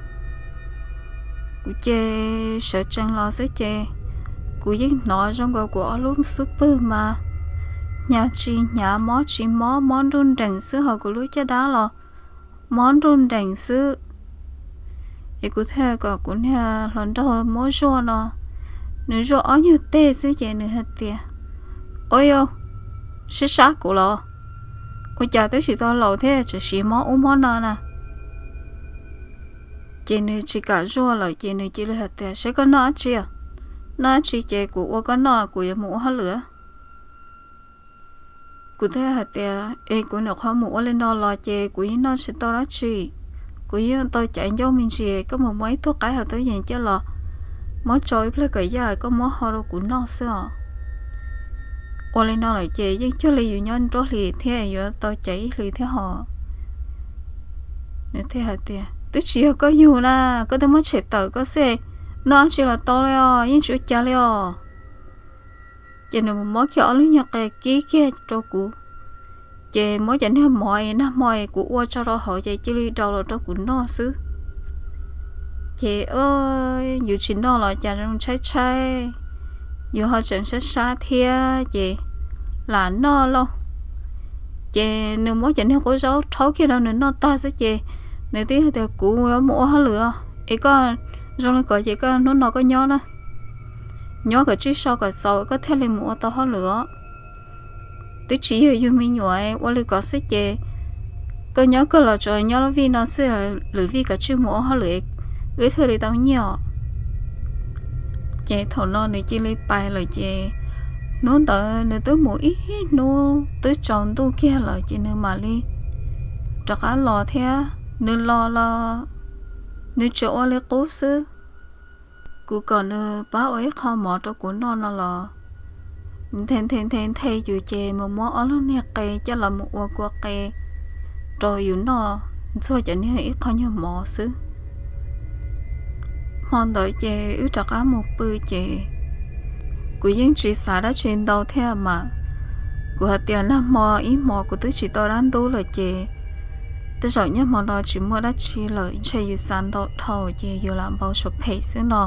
Kuv ces sawv tsees los xwb ces kuv yeej hnov zoo nkaus kuv ob lub xub pwg mas hnyav tsis hnyav mob tsis mob, mob nruj nreem xwb, ho kuv lub caj dab los mob nruj nreem xwb. Es kuv thiaj kom kuv niag hluas nraug muab zuaj no, nws zuaj ob nyuag teg xwb ces nws hais tias, Ua yog sib sab kuv los? Ua cas twb tsis tau laus thiab tseem siv mob ub mob no na? Ces nws tsis kam zuaj lawm ces nws cia li hais tias, Seb koj noj dab tsi? Noj dab tsi ces kuv ua koj noj, kuv yuav mus ua hauj lwm. Kuv thiaj hais tias, Es kuv nyuam qhuav mus ua li no los ces kuv yeej noj tsis tau dab tsi, kuv yeej tau caiv ncauj me ntsis, koj mus muab ib tug qaib hauv tub yees coj los, muab tsau ib pliag kom yaj koj muab ho rau kuv noj xwb os. Ua li no lawm ces yeej cuag li yus nyob nruab hlis thiab yuav tau caiv ib hlis thiab hos. Nws thiaj hais tias, Twb tsis yog koj yug na, koj twb muab tshem tawm koj xwb, noj dab tsi los tau li os, yeej tsis ua cas li os. Ces nws mus muab kiag ob lub nyuag qe kib kiag rau kuv, ces muab cov niag mov nag hmo kuv ua tso rau hauv ces cia li daus los rau kuv noj xwb. Ces yus tsis noj los cas zoo tshaib tshaib, yus ho tseem sab sab thiab ces lam noj lauj. Ces nws muab cov niag qub zaub rhaub kiag rau nws noj tag xwb ces nws tib hais tias, Kuv yuav mus ua hauj lwm os, es koj zoo li ko ces koj hnub no koj nyob na, nyob kom tsib sau kom txaus koj thiaj li mus ua tau hauj lwm os. Twb tsis yog yus me nyuam, ua li ko xwb ces koj nyob kawg los tsuas nyob lub vij no xwb, lwm vij kav tsij mus ua hauj lwm, wb thiaj li tau nyiaj os. Ces thaum no nws cia li pais lawm ces hnub ntawd nws twb mus ib hnub twb tsaus ntuj kiag lawm ces nws mam li rov qab los thiab. Nws los los nws tsuas ua li qub xwb. Kuv kom nws pab ua ib qho mov rau kuv noj no los nthe nthe nthe nthe yus ces mus muab ob lub niag qe coj los mus ua kua qe rau yus noj ntxuag cov niag ib qho nyuag mov xwb. Hmo ntawd ces wb rov qab mus pw ces kuv yeej tsis xav dab tsi ntau thiab mas. Kuv hais tias nag hmo ib hmos kuv twb tsis tau dab ntub lawm ces tej zaum niaj hmo no tsis muaj dab tsi lawm, ntshe yus xav ntau dhau ces yus lam npau suav phem xwb no.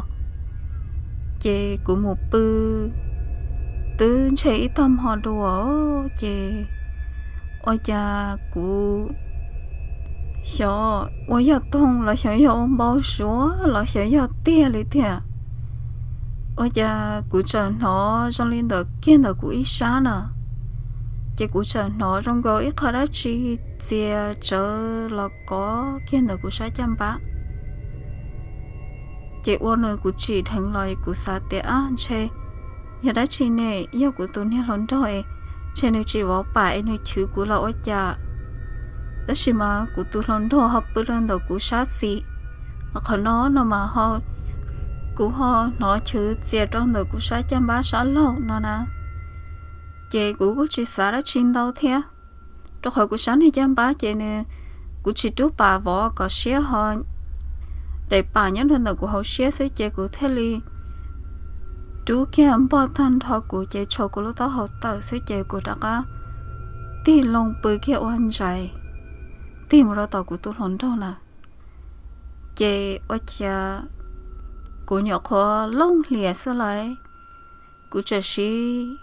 Ces kuv mus pw twb ntshe ib tag hmo dua ces ua cas kuv xyov ua yog toog los xyov yog ua npau suav los xyov yog tiag li tiag. Ua cas kuv txawm hnov zoo li ntawm kiag ntawm kuv ib sab na, ces kuv txawm hnov zoo nkaus ib qho dab tsi txias tsawv los kov kiag ntawm kuv sab caj npab. Ces ua nws kuv tsim dheev los kuv xav tias ab ntshe yog dab tsi ne, yog kuv tus niag hluas nraug es ntshe nws tsis vov pam es nws chwv kuv los ua cas. Tab sis mas kuv tus hluas nraug ho pw rau ntawm kuv sab xis, qhov no no mas ho kuv ho hnov chwv txias rau ntawm kuv sab caj npab sab laug no na. Ces kuv kuj tsis xav dab tsi ntau thiab. Rau qhov kuv sab niag caj npab ces nws, kuv tsis rub pam vov kom siab ho daim pam nyob rau ntawm kuv hauv siab xwb ces kuv thiaj li rub kiag npog tag nrho kuv ces tshuav kuv lub taub hau tawm xwb ces kuv rov qab tig loo pw kiag ua ntsais, tig mus rau tom kuv tus hluas nraug na. Ces ua cas kuv nyuam qhuav looj hlias xwb lauj, kuv txawm sim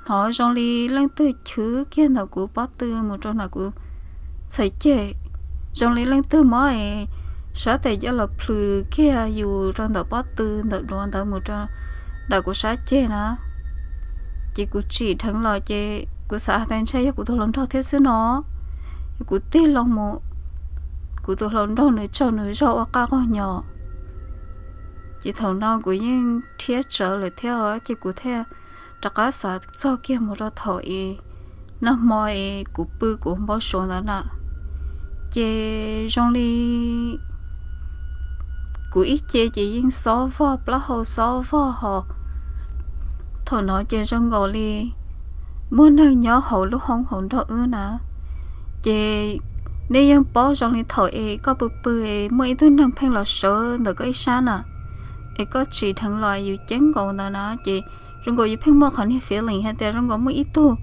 hnov zoo li leej twg chwv kiag ntawm kuv pob tw mus rau ntawm kuv txhais ceg, zoo li leej twg muab sab tes coj los plhws kiag yus rau ntawm pob tw ntawm duav ntawd mus rau ntawm kuv sab ceg na. Ces kuv tsim dheev los ces kuv xav hais tias ntshe yog kuv tus hluas nraug thiab xwb no. Kuv tig loo mus, kuv tus hluas nraug nws tsaug nws zog ua qaj qaug nyo. Ces thaum no kuv yeej rhiab tsawv lawm thiab ces kuv thiaj rov qab xav txog kiag mus rau thaum es nag hmo es kuv pw kuv npau suav ntawd na. Ces zoo li kuv ib ce ces yeej xob vog, plaub hau xob vog ho. Thaum no ces zoo nkaus li muaj neeg nyob hauv lub hoob hauv nraug wb na. Ces nej yeej paub zoo li thaum es koj pw pw es muaj ib tug neeg pheej los sawv ntawm koj ib sab na, es koj tsim dheev los yus ceeb nkaus ntawd na ces zoo nkaus yus pheej muaj qhov niag feeling hais tias zoo nkaus muaj ib tug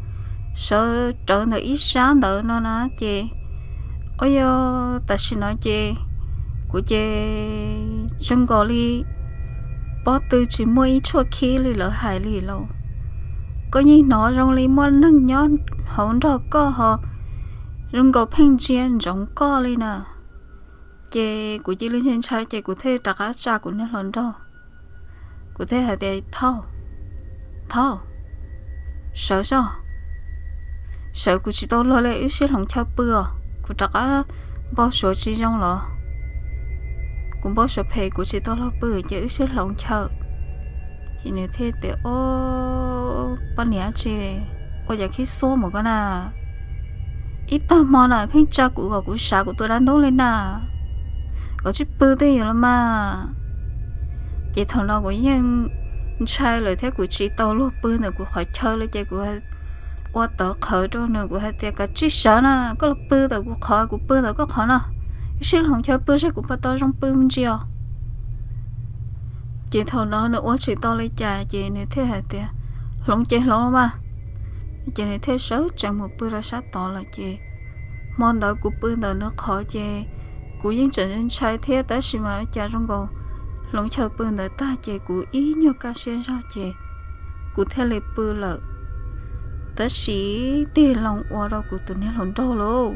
sawv rawv ntawm ib sab ntawd no na ces, ua yog tam sim no ces kuv ces zoo nkaus li pob tw tsis muaj ib tshuaj khib li lawv hais li lauj. Koj yeej hnov zoo li muaj neeg nyob hauv nraug koj ho zoo nkaus pheej ntsia ntsoov koj li na. Ces kuv cia li ntshai ntshai ces kuv thiaj rov qab tsa kuv niag hluas nraug. Kuv thiaj hais tias, Thauj, thauj, sawv soj, sawv, kuv tsis tau luag li, wb sib hloov chaw pw os, kuv rov qab npau suav tsis zoo los, kuv npau suav phem, kuv tsis tau luag pw ces wb sib hloov chaw. Ces nws thiaj tias, Ob, poj niam tsis ua cas khib xuab mus koj na, ib tag hmo na pheej tsa kuv kom kuv sav kuv tus dab ntub li na, kom tsis pw twj ywm los mas. Ces thaum no kuv yeej ntshai lawm thiab kuv tsis tau luag pw ntawm kuv qhov chaw li ces kuv ua tawv qhawv rau nws, kuv hais tias, Kav tsij sawv na, koj los pw ntawm kuv qhov, kuv pw ntawm koj qhov no, wb sib hloov chaw pw seb kuv puas tau zoo pw me ntsis os. Ces thaum no nws ua tsis tau li cas ces nws thiaj hais tias, Hloov ces hloov los mas. Ces nws thiaj sawv tsees mus pw rau sab tod lawm ces hmo ntawd kuv pw ntawm nws qhov ces kuv yeej tseem ntshai thiab tab sis mas cas zoo nkaus hloov chaw pw ntawd tag ces kuv ib nyuag kaj siab zog ces kuv thiaj li pw lawm. Tab sis tig loo ua rau kuv tus niag hluas nraug lauj,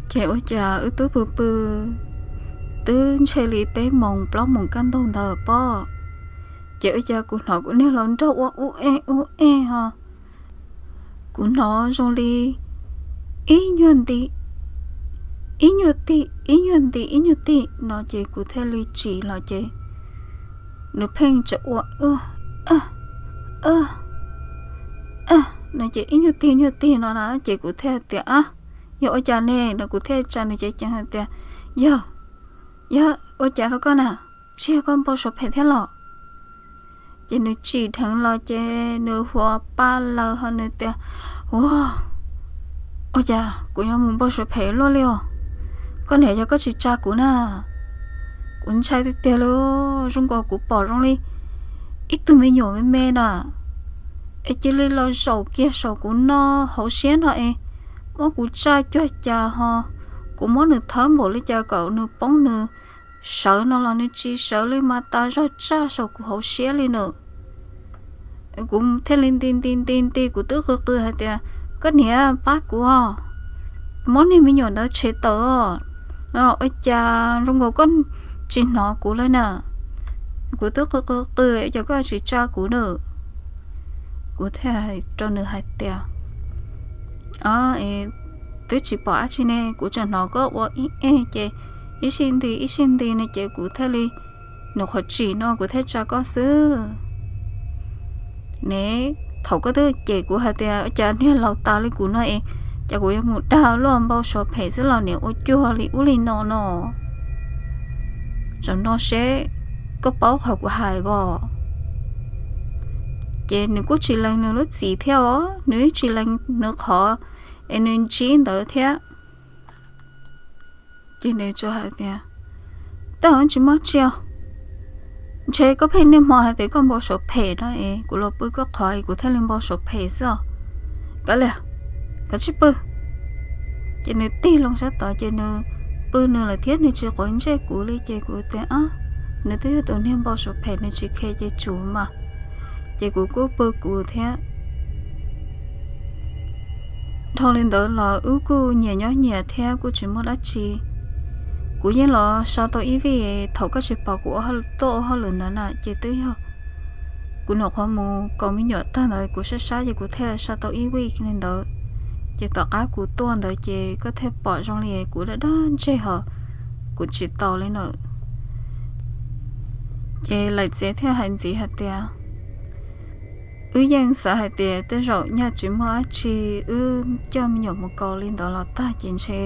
ces ua cas wb twb pw pw twb ntshe li peb moos plaub moos kaj ntug ntawd pob, ces ua cas kuv hnov kuv niag hluas nraug ua ub ej ub ej ho. Kuv hnov zoo li ib nyuag nti, ib nyuag ti, ib nyuag nti, ib nyuag ti no ces kuv thiaj li tsim los ces nws pheej tsa ua no ces ib nyuag ti nyuag ti no na ces kuv thiaj tias, Ab, yog ua cas ne? No kuv thiaj tsa nws ceev ceev hais tias, Yog, yog ua cas rau koj na? Tsis yog koj npau suav phem thiab los? Ces nws tsim dheev los ces nws hu pa laws ho nws tias, Ua, ua cas kuv yuav mus npau suav phem luaj li os? Koj niam, yog koj tsis tsa kuv na, kuv ntshai tiag tiag li, zoo nkaus kuv pom zoo li ib tug me nyuam me me na, es cia li los zaum kiag saum kuv no hauv siab no es muab kuv tsa cuag cas ho, kuv muab nws thawb npaum li cas kom nws poob nws sawv no los nws tsis sawv li mas tas zog tsa saum kuv hauv siab li na. Kuv thiaj li nti nti nti nti kuv twb qw qw hais tias, Koj niam, pab kuv os, muab niag me nyuam ntawd tshem tawm os, no ua cas zoo nkaus koj tsis hnov kuv li na. Kuv twb qw qw qw ua cas koj tsis tsa kuv na. Kuv thiaj hais rau nws hais tias, Twb tsis pom dab tsi ne, kuv tseem hnov koj ua ib ej ces ib sij nti ib sij nti ne ces kuv thiaj li, nws qhuav tsim no kuv thiaj tsa koj xwb ne. Thaum koj twb cem kuv hais tias ua cas niag laus tas li kuv no es, cas kuv yuav mus dag luaj npau suav phem xwb los niam ua cuag li ub li no no. Zaum no seb koj paub qhov kuv hais os. Ces nws kuj tsis lees nws lub txim thiab os, nws tsis lees nws qhov es nws ntsib ntawd thiab. Ces nws tsuas hais tias, tej zaum tsis muaj tsi os, ntshe koj pheej niaj hmo hais tias koj npau suav phem no es kuv los pw koj qhov es kuv thiaj li npau suav phem xwb os. Kav liam, koj tsis pw. Ces nws tig loo sab tod ces nws pw nws lawm thiab nws tsis quav ntsej kuv li ces kuv tias, nws twb yog tus niag npau suav phem nws tsis khe ces tsum mas. Ces kuv kuj pw kuv thiab. Dhau li ntawd los wb kuj nyias nyob nyias thiab kuj tsis muaj dab tsi. Kuv yeej los so tau ib vij thaum koj tsis pom kuv tuaj ua hauj lwm ntawd na ces twb yog kuv nyuam qhuav mus kaus me nyuam tag ntawd kuv sab sab ces kuv thiaj so tau ib vij li ntawd. Ces tom qab kuv tuaj ntawd ces koj thiaj pom zoo li kuv daj daj ntseg hos kuv tsis tau li na. Ces Laim Txiav thiaj hais ntxiv hais tias, wb yeej xav hais tias tej zaum nyaj tsis muaj dab tsi, wb coj me nyuam mus kaus li ntawd los tag ces ntshe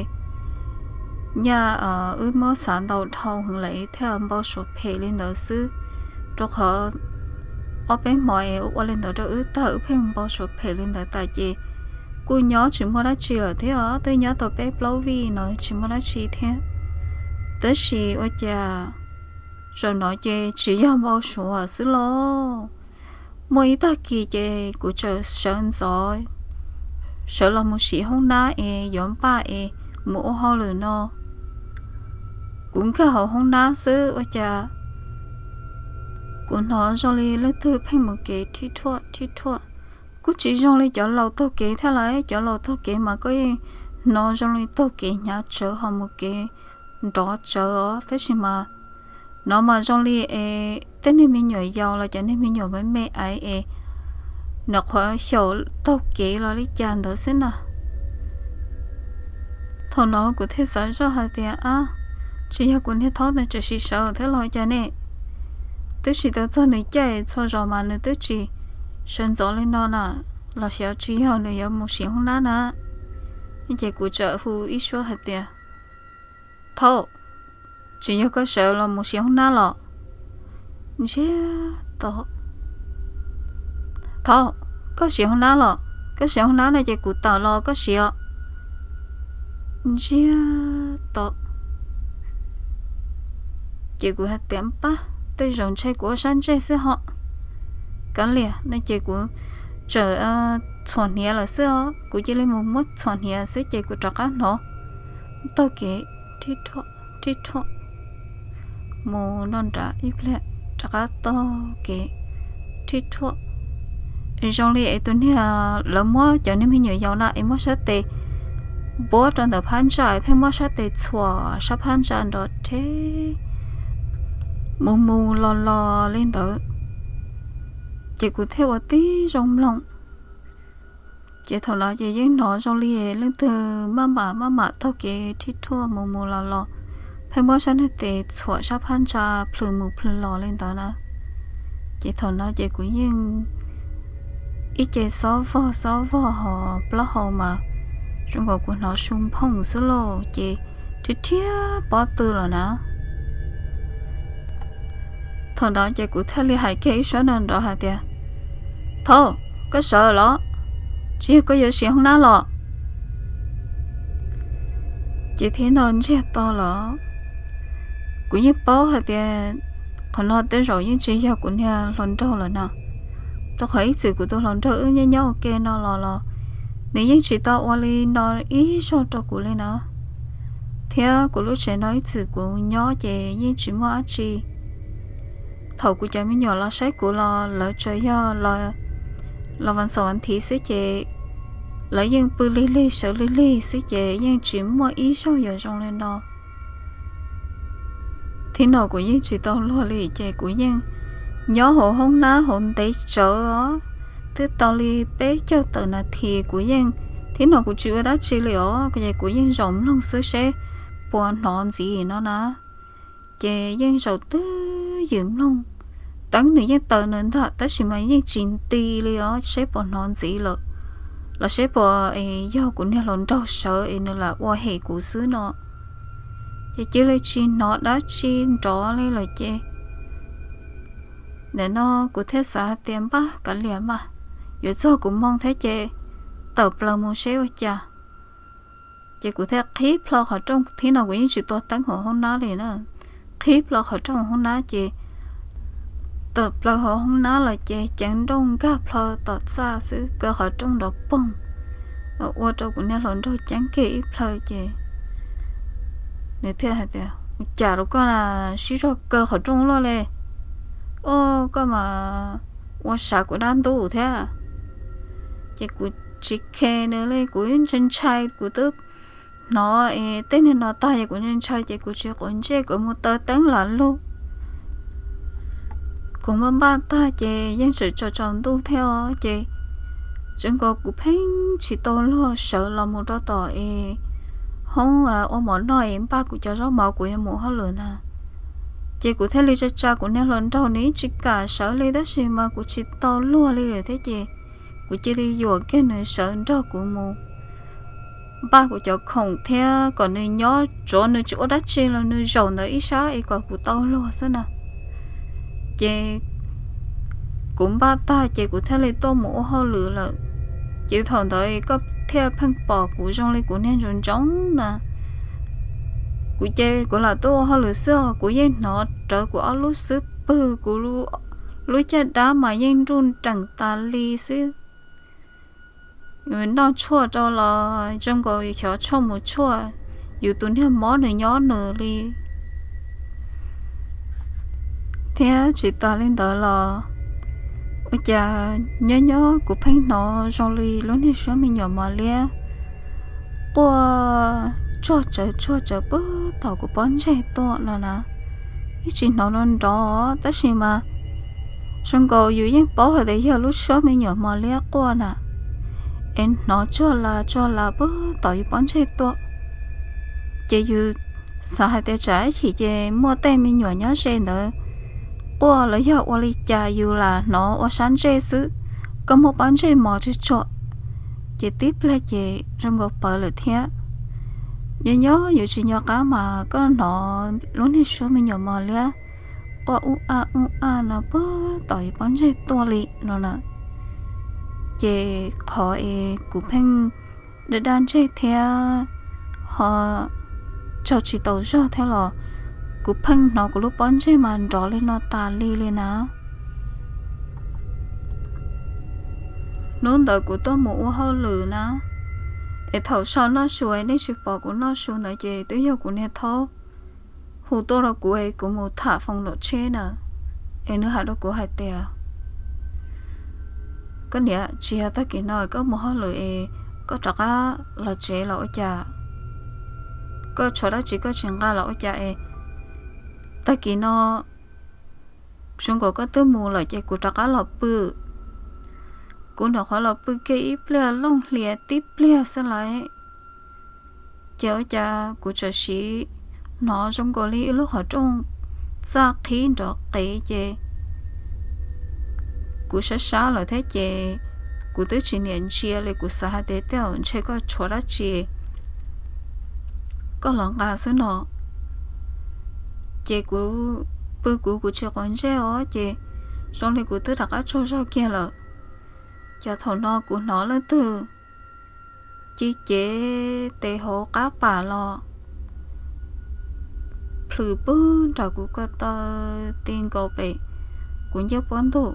nyaj wb muab xav ntau dhau heev lawm thiaj npau suav phem li ntawd xwb. Rau qhov ob peb hmo es ua li ntawd rau wb tag wb pheej npau suav phem li ntawd tas ces kuj nyob tsis muaj dab tsi lawm thiab os, twb nyob tau peb plaub vij no tsis muaj dab tsi thiab. Tab sis ua cas zaum no ces tsis yog npau suav xwb lauj. Muaj ib tag kis ces kuv txawm sawv ntxov, sawv los mus sim hoob nab es yuav npaj es mus ua hauj lwm no. Kuv nkag hauv hoob nab xwb ua cas kuv hnov zoo li leej twg pheej mus kev rhib rhuaj rhib rhuaj. Kuj tsis zoo li cov laus taug kev thiab lauj, cov laus taug kev mas koj yeej hnov zoo li taug kev hnyav tsawv ho mus kev nrov tsawv os, tab sis mas no mas zoo li es tej niag me nyuam yaus los cov niag me nyuam me me aiv es nyuam qhuav xyaum taug kev los li cas ntawd xwb na. Thaum no kuv thiaj xav zoj hais tias, ab, tsis yog kuv niag thaub ntawd tseem sib sawv thiab los cas ne? Twb tsis tau txog nws caij txhua zaus mas nws twb tsis sawv ntxov li no na, los xyov tsis yog nws yuav mus sim hoob nab na. Ces kuv txawm hu ib suab hais tias, thaub, tsis yog koj sawv los mus sim hoob nab los? Ntsiag to. Thaub, koj sim hoob nab los? Koj sim hoob nab no ces kuv tawm los koj sim os. Ntsiag to. Ces kuv hais tias, pab, tej zaum ntshe kuv ua sab ntsej xwb ho. Kav liam no ces kuv txawm txhuam hniav lawm xwb os, kuv cia li mus muab txhuam hniav xwb ces kuv rov qab hnov taug kev rhib rhuaj rhib rhuaj mus nram ib pliag rov qab taug kev rhib rhuaj. Zoo li es tus niag lawv muab cov niag me nyuam yaus na es muab sab tes npuab rau ntawm phab ntsa pheej muab sab tes txhuam sab phab ntsa nrov rheb mus mus los los li ntawd. Ces kuv thiaj ua tib zoo mloog. Ces thaum no ces yeej hnov zoo li leej twg maj mam maj mam taug kev rhib rhuaj mus mus los los, pheej muab sab niag tes txhuam sab phab ntsa plhws mus plhws los li ntawd na. Ces thaum no ces kuv yeej ib ce xob vog xob vog hos plaub hau mas zoo nkaus kuv hnov su nphooj xwb lauj, ces rhiab rhiab pob tw lawm na. Thaum no ces kuv thiaj li hais kiag ib suab nrov nrov hais tias, thaub, koj sawv los? Tsis yog koj yuav sim hoob nab los? Ces thiab no ntsiag to los, kuv yeej paub hais tias qhov no tej zaum yeej tsis yog kuv niag hluas nraug lawm na. Rau qhov ib txwm kuv tus hluas nraug wb nyob nyob ua ke no los los nws yeej tsis tau ua li no ib zaug rau kuv li na. Thiab kuv lub tsev no ib txwm kuv nyob ces yeej tsis muaj dab tsi. Thaum kuv cov me nyuam los saib kuv los lawv tsuas yog los vas xaum vas thiv xwb ces lawv yeej pw lig lig sawv lig lig xwb ces yeej tsis muaj ib zaug yuav zoo li no. Thiab no kuv yeej tsis tau luag li ces kuv yeej nyob hauv hoob nab hauv ntev tsawv os, twb tau li peb caug tawm nas this kuv yeej, thiab no kuv tsis ua dab tsi li os, ces kuv yeej zaum mloog xwb seb puas hnov ntxiv no na. Ces yeej zaum twj ywm mloog, teeb nws yeej taws nws ntag tab sis mas yeej tsis nti li os, seb puas hnov ntxiv lawm los seb puas yog kuv niag hluas nraug sawv es nws lam ua hem kuv xwb no. Ces cia li tsis hnov dab tsi nrov li lawm ces nim no kuv thiaj xav hais tias npaj kav liam mas, yuav txog kuv moo thiab ces tawm plaws mus seb ua cas. Ces kuv thiaj qhib plho qhov rooj, thib no kuv yeej tsis tua teeb hauv hoob nab li na. Qhib plho qhov rooj hoob nab ces tawm plaws hauv hoob nab los ces ceev nrooj nkag plho tom txaj xwb, kaw qhov rooj nrov poog, ua rau kuv niag hluas nraug ceeb kiag ib plhaw ces nws thiaj hais tias, Ua cas rau koj na, sib zog kaw qhov rooj luaj li, o, koj mas ua sav kuv dab ntub thiab. Ces kuv tsis khe nws li, kuv ntshai ntshai, kuv twb hnov es tej niag no tag ces kuv ntshai ntshai ces kuv tsis quav ntsej, kuv mus taw teeb lam lug. Kuv npaj npaj tag ces yeej tseem tsaus tsaus ntuj thiab os, ces zoo nkaus kuv pheej tsis tau luag sawv los mus rau tom es hoob ua mov noj es npaj kuv cov zaub mov kuv yuav mus hauj lwm na. Ces kuv thiaj li tsa tsa kuv niag hluas nraug, nws yeej tsis kam sawv li, tab sis mas kuv tsis tau luag li lawm thiab ces kuv cia li yuam kiag nws sawv nrog kuv mus npaj kuv cov khoom thiab kom nws nyob, tsuav nws tsis ua dab tsi los nws zaum ntawd ib sab es kom kuv tau luag xwb na. Ces kuv npaj tag ces kuv thiaj li tuaj mus ua hauj lwm lawm. Ces thaum ntawd koj thiaj pheej pom kuv zoo li kuv niag ntsoov ntsoov na. Kuv ces kuv lam tuaj ua hauj lwm xwb os, kuv yeej hnov rawv kuv ob lub xub pwg, kuv lub caj dab mas yeej nruj nreem tas li xwb. Noj tshuaj rau los zoo nkaus xyov tshuaj mus tshuaj, yus tus niag mob nws nyob nws li. Thiab tsis tas li ntawd los ua cas nyob nyob kuv pheej hnov zoo li lub niag suab me nyuam mos liab quaj tsuag tsawv tsuag tsawv puag tom kuv pob ntseg tuaj no na. Ib tsis hnov nrov nrov tab sis mas zoo nkaus yus yeej paub hais tias yog lub suab me nyuam mos liab quaj na, es hnov tsuag la tsuag la puag tom yus pob ntseg tuaj. Ces yus xav hais tias tsam ib chim ces muaj tej me nyuam nyob ze ntawd quaj los yog ua li cas yus lam hnov ua sab ntsej xwb, koj muab pob ntseg mos tsuag tsuag, ces tib pliag ces zoo nkaus pawv lawm thiab. Nyob nyob yus tsis nco qab mas koj hnov lub niag suab me nyuam mos liab quaj ub a ub a no puag tom yus pob ntseg tuaj li no na. Ces qhov es kuv pheej daj daj ntseg thiab ho tsaug tsis tau zog thiab los kuv pheej hnov kuv lub pob ntseg mas nrov li no tas li li na. Hnub ntawd kuv tuaj mus ua hauj lwm na, es thaum sau noj su es nej tsis pom kuv noj su ntawd ces twb yog kuv niag thaub hu tuaj rau kuv es kuv mus tham foos nram tsheb na. Es nws hais rau kuv hais tias, koj niam, tsis yog tag kis no koj mus hauj lwm es koj rov qab los tsev los ua cas? Koj tshuav dab tsi koj tsis nqa los ua cas es tag kis no zoo nkaus koj twb mus lawm ces kuv rov qab los pw. Kuv nyuam qhuav los pw kiag ib pliag looj hlias tib pliag xwb lauj, ces ua cas kuv txawm sim hnov zoo nkaus li ib lub qhov rooj txaj qhib nrov qev ces kuv sab sab lawm thiab ces kuv twb tsis niam ntsia li, kuv xav hais tias tej zaum ntshe koj tshuav dab tsi koj los nqa xwb no. Ces kuv pw kuv, kuv tsis quav ntsej os, ces zoo li kuv twb rov qab tsaug zog kiag lawm. Ces thaum no kuv hnov leej twg ci cev tes hauv qab pam los plhws puag nram kuv ko taw ti nkaus pem kuv ncej puab ntug.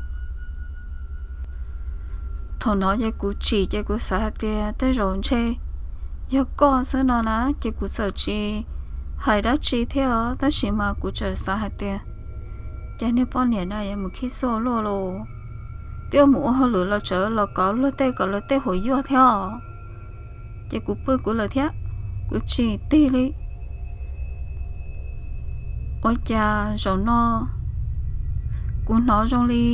Thaum no ces kuv tsim ces kuv xav hais tias tej zaum ntshe yog koj xwb no na, ces kuv txawm tsis hais dab tsi thiab os, tab sis mas kuv txawm xav hais tias, cas niag poj niam no yuav mus khib xuj luaj los, twb mus ua hauj lwm los tseem los kov luag tej, kov luag tej hauv yuag thiab os. Ces kuv pw kuv lawm thiab, kuv tsis tig li. Ua cas zaum no kuv hnov zoo li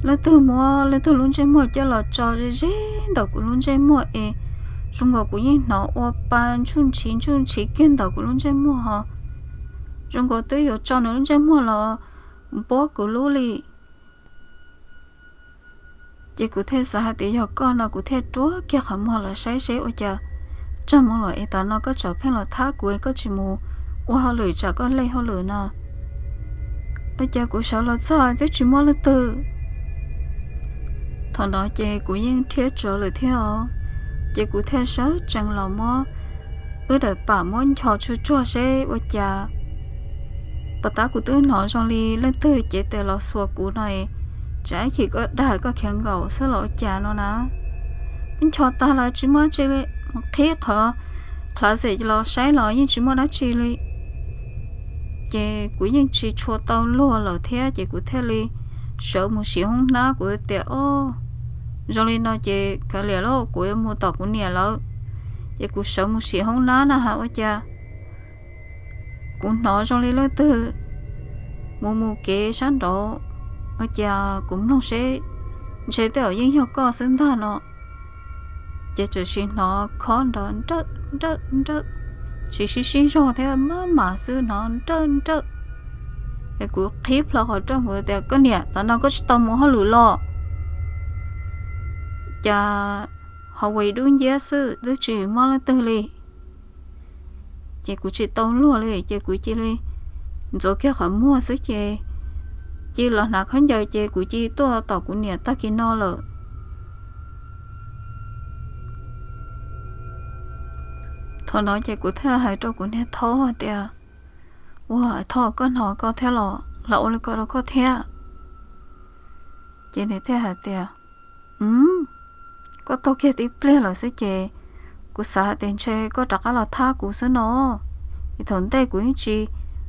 leej twg muab leej twg lub ntsej muag coj los tso ze ze ntawm kuv lub ntsej muag es zoo nkaus kuv yeej hnov ua pa ntsuj ntshiv ntsuj ntshiv kiag ntawm kuv lub ntsej muag ho zoo nkaus twb yuav tso nws lub ntsej muag los npuab kuv lub li. Ces kuv thiaj xav hais tias yog koj no, kuv thiaj rua kiag qhov muag los saib seb ua cas txog moos lawm es tam no koj tseem pheej los thab kuv, koj tsis mus ua hauj lwm tsam koj lej hauj lwm no. Ua cas kuv sawv los txog twb tsis muaj leej twg. Thaum no ces kuv yeej rhiab tsawv lawm thiab os, ces kuv thiaj sawv tsees los muab wb daim pam muab ncho tsuag tsuag seb ua cas. Puag ta kuv twb hnov zoo li leej twg cev tes los xuas kuv no, tsam ib chim koj dag koj khiav nkaus xwb los ua cas no na. Muab ncho tag los tsis muaj dab tsi li, mus qhib qhov closet los saib los yeej tsis muaj dab tsi li. Ces kuv yeej tsis tshua tau luag lawm thiab ces kuv thiaj li sawv mus sim hoob nab. Kuv tias, o, zoo li no ces kav liam lauj, kuv yuav mus tom kuv niam lawv. Ces kuv sawv mus sim hoob nab na has ua cas kuv hnov zoo li leej twg mus mus kev sab nraud, ua cas kuv mloog seb ntshe tej zaum yeej yog koj xwb ntag no. Ces txawm sim hnov khob nrov nrawj nrawj nrawj, tsis sib sib zog thiab maj mam xwb, hnov nrawj nrawj. Es kuv qhib plho qhov rooj, kuv tias, koj niam, tam no koj tsis tau mus hauj lwm los? Cas hauv ua dub nciab xwb twb tsis muaj leej twg li. Ces kuv tsis tau luag li ces kuv cia li ntxuav kiag qhov muag xwb ces cia li los hnav khaub ncaws ces kuv cia li tuaj tom kuv niam tag kis no lawm. Thaum no ces kuv thiaj hais rau kuv niag thaub hais tias, ua, thaub, koj hnov koj thiab los? Los ua li ko rau koj thiab? Ces nws thiaj hais tias, koj tuaj kiag tib pliag lawm xwb ces kuv xav hais tias ntshe koj rov qab los thab kuv xwb no. Ces thaum ntej kuv yeej tsis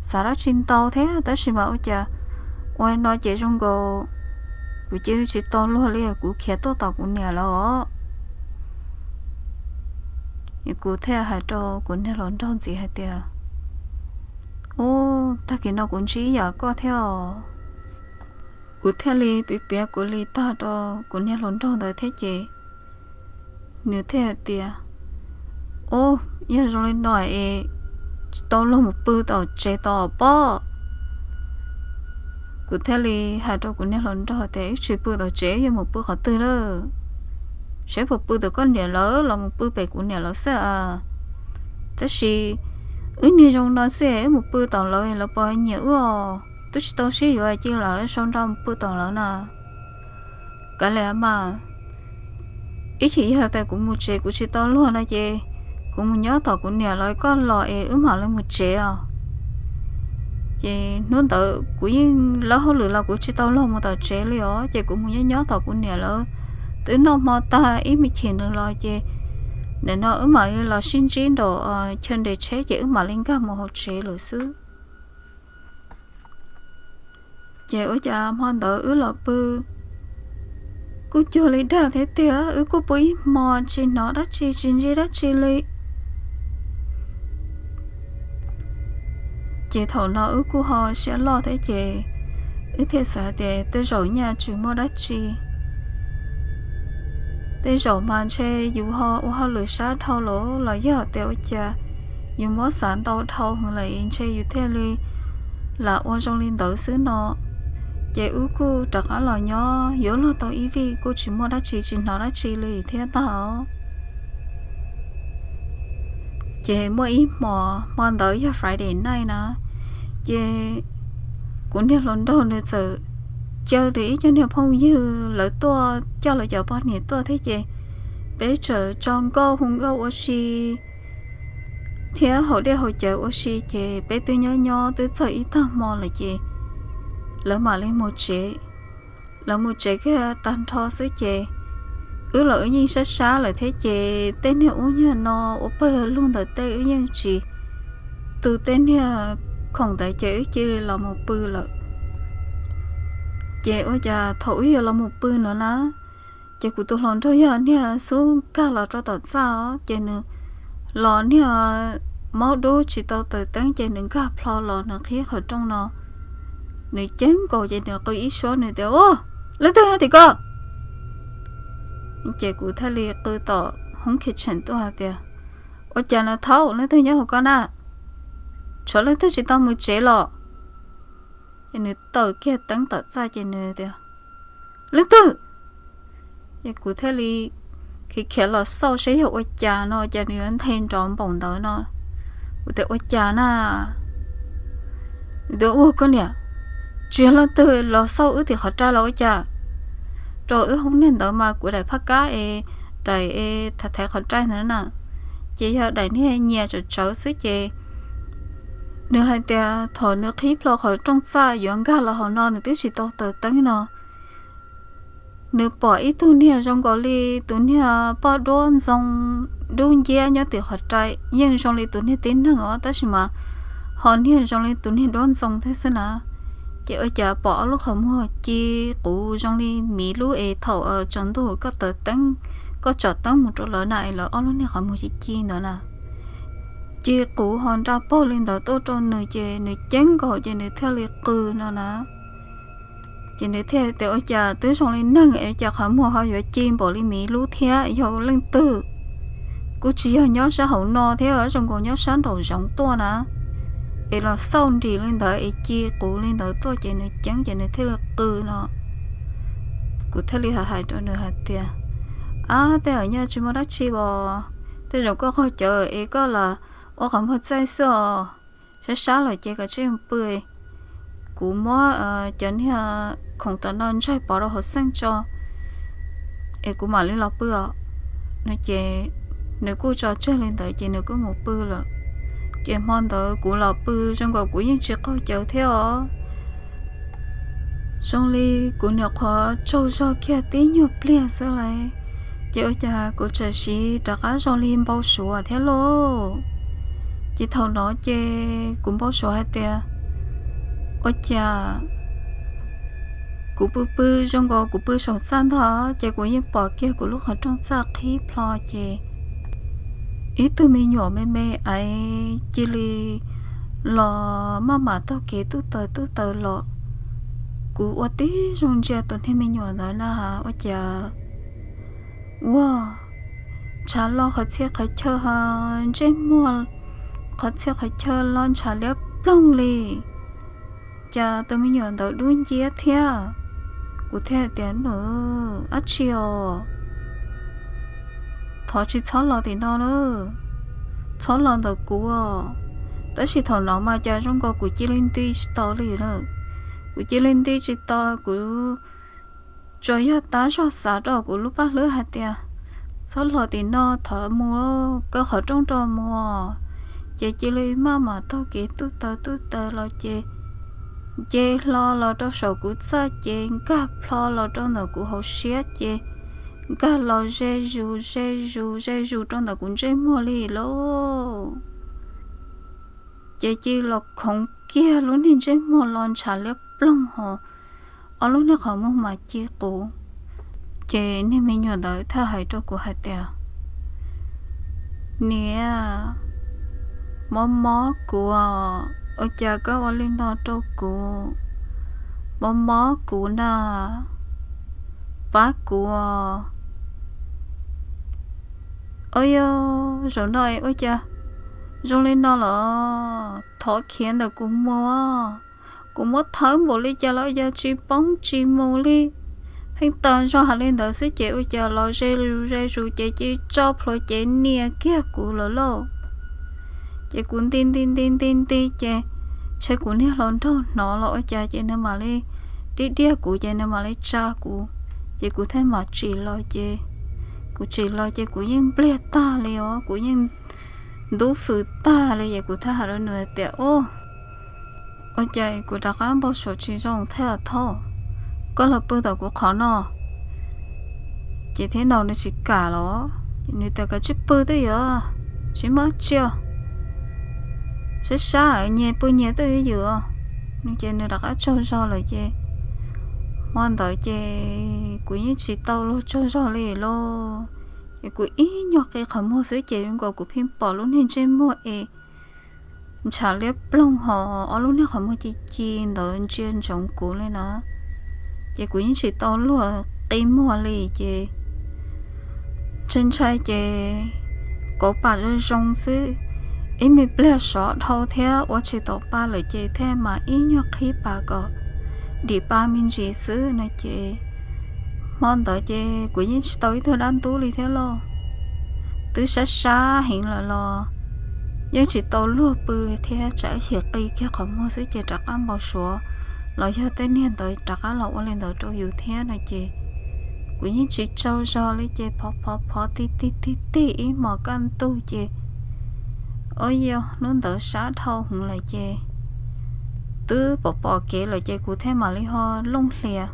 xav dab tsi ntau thiab tab sis mas ua cas ua no ces zoo nkaus kuv cia li tsis tau luag li, kuv khiav tuaj tom kuv niam lawv os. Kuv thiaj hais rau kuv niag hluas nraug ntxiv hais tias, ub, tag kis no kuv ntsib ib yam koj thiab os. Kuv thiaj li piav piav kuv li tag rau kuv niag hluas nraug ntawd thiab ces nws thiaj hais tias, ub, yog zoo li no es tsis tau luag mus pw tom tsev tod pob. Kuv thiaj li hais rau kuv niag hluas nraug tias, wb tsis pw tom tsev, yuav mus pw qhov twg lawm? Saib puas pw tom koj niam lawv los mus pw pem kuv niam lawv xwb a. Tab sis wb niag zoo no xwb wb mus pw tom lawv, lawv puas nyiam wb os? Twb tsis tau sib yuav cia li sau nra mus pw tom lawv na. Kav liam mas, ib chim yog tias kuv mus tsev kuv tsis tau luag no ces kuv mus nyob tom kuv niam lawv, koj los es wb mam li mus tsev os. Ces hnub ntawd kuv yeej lawb hauj lwm los kuv tsis tau luag mus tom tsev li os, ces kuv mus nyob nyob tom kuv niam lawv. Twb noj hmo tag ib me chim nws los ces nim no wb mam li los sib ntsib nraum chaw nres tsheb ces wb mam li nkag mus hauv tsev lawm xwb. Ces ua cas hmo ntawd wb los pw kuj cuag li dag thiab tiag, wb kuj pw ib hmo tsis hnov dab tsi tsis ntsib dab tsi li. Ces thaum no wb kuj ho siab loj thiab ces wb thiaj xav tias tej zaum nyaj tsis muaj dab tsi. Tej zaum mas ntshe yus ho ua hauj lwm sab dhau lawm los yog tias ua cas yus muab xav ntau dhau heev lawm ntshe yus thiaj li lam ua zoo li ntawd xwb no. Ces wb kuj rov qab los nyob yuav luag tau ib vij kuj tsis muaj dab tsi tsis hnov dab tsi li thiab ntag. Ces muaj ib hmo, hmo ntawd yog Friday night na, ces kuv niag hluas nraug nws txawm caw nws ib co niag phooj ywg lawv tuaj coj lawv cov poj niam tuaj thiab ces peb txawm tso nkauj hu nkauj ua si thiab haus dej haus cawv ua si ces peb twb nyob nyob twb txog ib tag hmo lawm ces lawv mam li mus tsev. Lawv mus tsev kiag tag nrho xwb ces wb los wb yeej sab sab lawm thiab ces tej niag ub niag no ua pawg lug ntawm tej wb yeej tsis tu tej niag khoom ntawd ces wb cia li los mus pw lawm. Ces ua cas thaum wb yuav los mus pw no na, ces kuv tus hluas nraug yog niag xub nkag los rau tom txaj os, ces nws los niag maub dub tsis tau taws teeb ces nws nkag plho los nws qhib qhov rooj no, nws ceeb nkaus ces nws qw ib suab nws tias, ua, leej twg tim ko? Ces kuv thiaj li qw tom hoob kitchen tuaj hais tias, ua cas na thaub, leej twg nyob hauv ko na? Tshuav leej twg tsis tau mus tsev los? Ces nws taws kiag teeb tom txaj ces nws tias, leej twg? Ces kuv thiaj li khiav khiav los xauj saib yog ua cas no, cas nws yuav nthe nrov npaum ntawd no. Kuv tias, ua cas na? Nws tias, ua koj niam, tsis yog leej twg los xauj wb tim qhov rai los ua cas? Rau wb hoob niag ntawd mas kuv daim phaj kab es daim es thaiv thaiv qhov rai ntawd na. ces yog daim niag nyias tsawv tsawv xwb ces nws hais tias thaum nws qhib plho qhov rooj txaj yuav nkag los hauv no nws twb tsis tau taws teeb no. Nws pom ib tug niag zoo nkaus li tus niag poj duab ntxoo dub nciab nyob tim qhov rai, yeej zoo li tus niag tib neeg os, tab sis mas ho niag zoo li tus niag duab ntxoo thiab xwb na. Ces ua cas pom ob lub qhov muag ci quv zoo li miv lub es thaum tsaus ntuj koj taws teeb, koj tsom teeb mus rau lawv na es lawv ob lub niag qhov muag ci ci ntawd na. Ci quv ho nra pog li ntawd tuaj rau nws ces nws ceeb nkaus ces nws thiaj li qw no na. Ces nws thiaj tias ua cas twb zoo li neeg es cas qhov muag ho yuav ci npaum li miv lub thiab, yog leej twg? Kuj tsis yog nyob sab hauv no thiab, zoo nkaus nyob sab nraum zoov tuaj na. Es los xauj nris li ntawd es ci quv li ntawd tuaj ces nws ceeb ces nws thiaj li qw no. Kuv thiaj li hais rau nws hais tias, ab, tej zaum nyaj tsis muaj dab tsi os, tej zaum koj qaug cawv es koj lam ua qhov muag txaij xwb os. Sab sab lawm ces koj cia li pw, kuv muab cov niag khoom tom no ntsaig pov rau hauv xeej tso es kuv mam li los pw os. Ces nws kuj tso tseg li ntawd ces nws kuj mus pw lawm. Ces hmo ntawd kuv los pw zoo nkaus kuv yeej tsis qaug cawv thiab os. Zoo li kuv nyuam qhuav tsaug zog kiag tib nyuag pliag xwb las, ces ua cas kuv txawm siv rov qab zoo li npau suav thiab lauj. Ces thaum no ces kuv npau suav hais tias ua cas kuv pw pw zoo nkaus kuv pw saum txaj ntag ces kuv yeej pom kiag kuv lub qhov rooj txaj qhib plho ces ib tug me nyuam me me ais cia li los maj mam taug kev tub taws tub taws los. Kuv ua tib zoo ntsia tus niag me nyuam ntawd na, ua cas ua ntshav lo qhov txhia qhov chaw, ntsej muag qhov txhia qhov chaw lo ntshav liab ploog li. Cas tus me nyuam ntawd dub nciab thiab. Kuv thiaj tias, Nws, ab tsi os, thov tsis txhob los tim no na, txhob los ntawm kuv. Tab sis thaum no mas cas zoo nkaus kuv cia li nti tsis tau li na. Kuv cia li nti tsis tau, kuv tsuas yog tab zog xav rau kuv lub paj hlwb hais tias, Txhob los tim no, thov mus kaw qhov rooj rau mus. Ces cia li maj mam taug kev tub taws tub taws los ces nce hlo los rau saum kuv txaj ces nkag plho los rau ntawm kuv hauv siab ces nkag los ze zus ze zus ze zus rau ntawm kuv ntsej muag li lauj. Ces cia li los khoov kiag lub niag ntsej muag los ntshav liab ploog ho ob lub niag qhov muag mas ci quv. Ces niag me nyuam ntawd thiaj hais rau kuv hais tias, Niam, mob mob kuv, ua cas koj ua li no rau kuv? Mob mob kuv na, pab kuv. Ua yog zaum no ua cas zoo li no los thov khiav ntawm kuv mus, kuv muab thawb npaum li cas los yog tsis poob tsis mus li. Pheej tau zog hais li ntawd xwb ces ua cas los ze zus ze zus ces cia li tso plhuav cev nias kiag kuv lawm lauj. Ces kuv nti nti nti nti nti ces ntshe kuv niag hluas nraug hnov los ua cas ces nws mam li diab diab kuv ces nws mam li tsa kuv. Ces kuv thiaj mam tsim los ces, kuv tsim los ces kuv yeej npliag tag li os, kuv yeej ntub fws tag li es kuv thiaj hais rau nws tias, Ub, ua cas kuv rov qab npau suav tsis zoo thiab thaum koj los pw tom kuv qhov no? Ces thiab no nws tsis kam los, nws tias, Koj tsis pw twb yuav, tsis muaj tsi, sab sab nyias pw nyias twb yuav yws. Ces nws rov qab tsaug zog lawm ces hmo ntawd ces kuv yeej tsis tau luag tsaug zog li lauj. Ces kuv ib nyuag qi qhov muag xwb ces zoo nkaus kuv pheej pom lub niag ntsej muag es ntshav liab ploog ho ob lub niag qhov muag ci ci ntawd ntsia ntsoov kuv li na. Ces kuv yeej tsis tau luag qi muag li ces ntshai ntshai ces kauv pam zoo zoo xwb. Ib me pliag sov dhau thiab ua tsis tau pa lawm ces thiaj mam ib nyuag qhib pas kom dim pa me ntsis xwb no ces hmo ntawd ces kuv yeej tsis tau ib tug dab ntub li thiab lauj. Twb sab sab heev lawm los yeej tsis tau luag pw li thiab, tsam ib chim qi kiag qhov muag xwb ces rov qab npau suav los yog tej niag ntawd rov qab los ua li ntawd rau yus thiab no ces kuv yeej tsis tsaug zog li ces phov phov phov tig tig tig tig ib hmos kaj ntug ces Ua yog hnub ntawd sab dhau hwv lawm ces twb pom pom kev lawm ces kuv thiaj mam li ho looj hlias.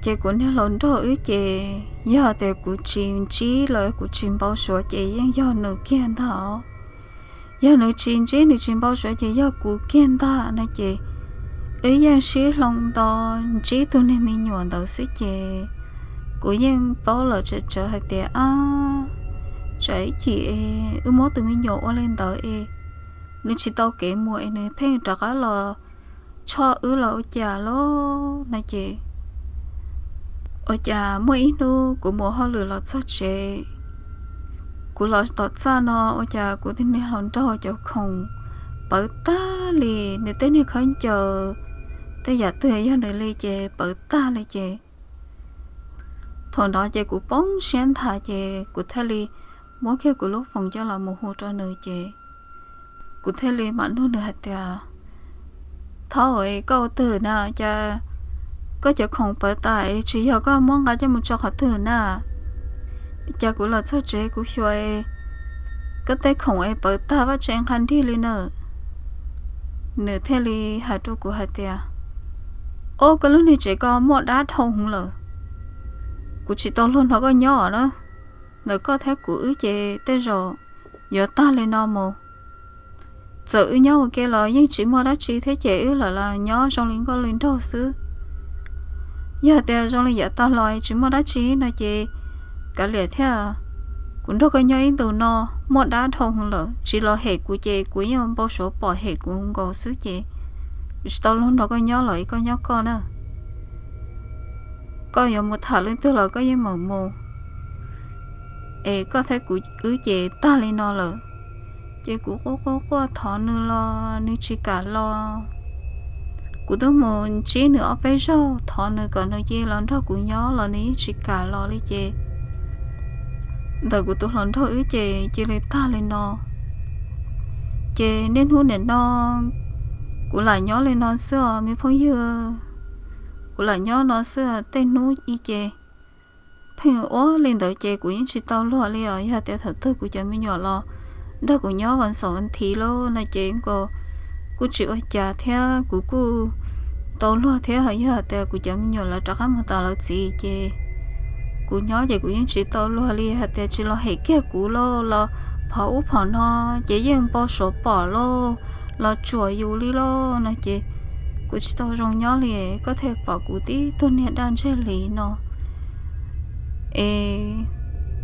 Ces kuv niag hluas nraug wb ces yog tias kuv tsis ntsib los kuv tsis npau suav ces yeej yog nws kiag ntag. Yog nws tsis ntsib nws tsis npau suav ces yog kuv kiag ntag no ces wb yeej sib hloov nto ntsib tus niag me nyuam ntawd xwb ces kuv yeej paub lawm tsawv tsawv hais tias, ab, tsam ib chim es wb muab tus me nyuam ua li ntawd es nws tsis tau kev mus es nws pheej rov qab los tshoj wb los ua cas lauj no ces ua cas muaj ib hnub kuv mus hauj lwm los txog tsev, kuv los tom txaj no ua cas kuv tus niag hluas nraug cov khoom pawv tag li, nws tej niag khaub ncaws, tej yam twg yog nws li ces pawv tag li ces thaum no ces kuv poob siab nthav ces kuv thiaj li muab kiag kuv lub foos coj los mus hu rau nws ces kuv thiaj li mam nug nws hais tias, thaub, koj ua twg na, cas koj cov khoom pawv tas es tsis yog koj muab nqa coj mus tso qhov twg na? Cas kuv los txog tsev kuv xyuas koj tej khoom es pawv tag vaj tse nqa nrig li na. Nws thiaj li hais rau kuv hais tias, ob, koj lub niag tsev ko muaj dab dhau hwv lawm, kuv tsis tau luag nrog koj nyob na. Ntawm koj thiab kuv wb ces tej zaum yuav tag li no mus. Txawm wb nyob ua ke los yeej tsis muaj dab tsi thiab ces wb lam los nyob zoo li nkauj li nraug xwb. Yog tias zoo li yav tag los tsis muaj dab tsi no ces kav liam thiab, kuv nrog koj nyob ib ntus no muaj dab dhau hwv lawm, tsis los hem kuv ces kuv yeej npau suav pom hem kuv nkaus xwb ces kuv tsis tau luag nrog koj nyob los koj nyob koj na. Koj yuav mus tham leej twg los koj yeej meem mus, es koj thiab kuv wb ces tag li no lawm. Ces kuv quaj quaj quaj thov nws los nws tsis kam los. Kuv twb mus ntsib nws ob peb zaug thov nws kom nws cia los nrog kuv nyob los nws yeej tsis kam los li ces ntawm kuv tus hluas nraug wb ces cia li tag li no. Ces niaj hnub nim no kuv lam nyob li no xwb os me phooj ywg. Kuv lam nyob no xwb, tej hnub ib ce pheej ua li ntawd ces kuv yeej tsis tau luag li os. Yog tias thaum twg kuv cov me nyuam los nrog kuv nyob vas xaum vas thiv lawm no ces kuv kuj tsis ua cas thiab kuv kuj tau luag thiab. Yog tias kuv cov me nyuam lawv rov qab mus tas lawv txiv ces kuv nyob ces kuv yeej tsis tau luag li. Hais tias tsis los hem kiag kuv lauj, los phov ub phov no ces yeej npau suav pom lauj, los tsuam yus li lauj no ces kuv tsis tau zoo nyob li. Koj thiaj pom kuv tib tug niag daj ntseg li no es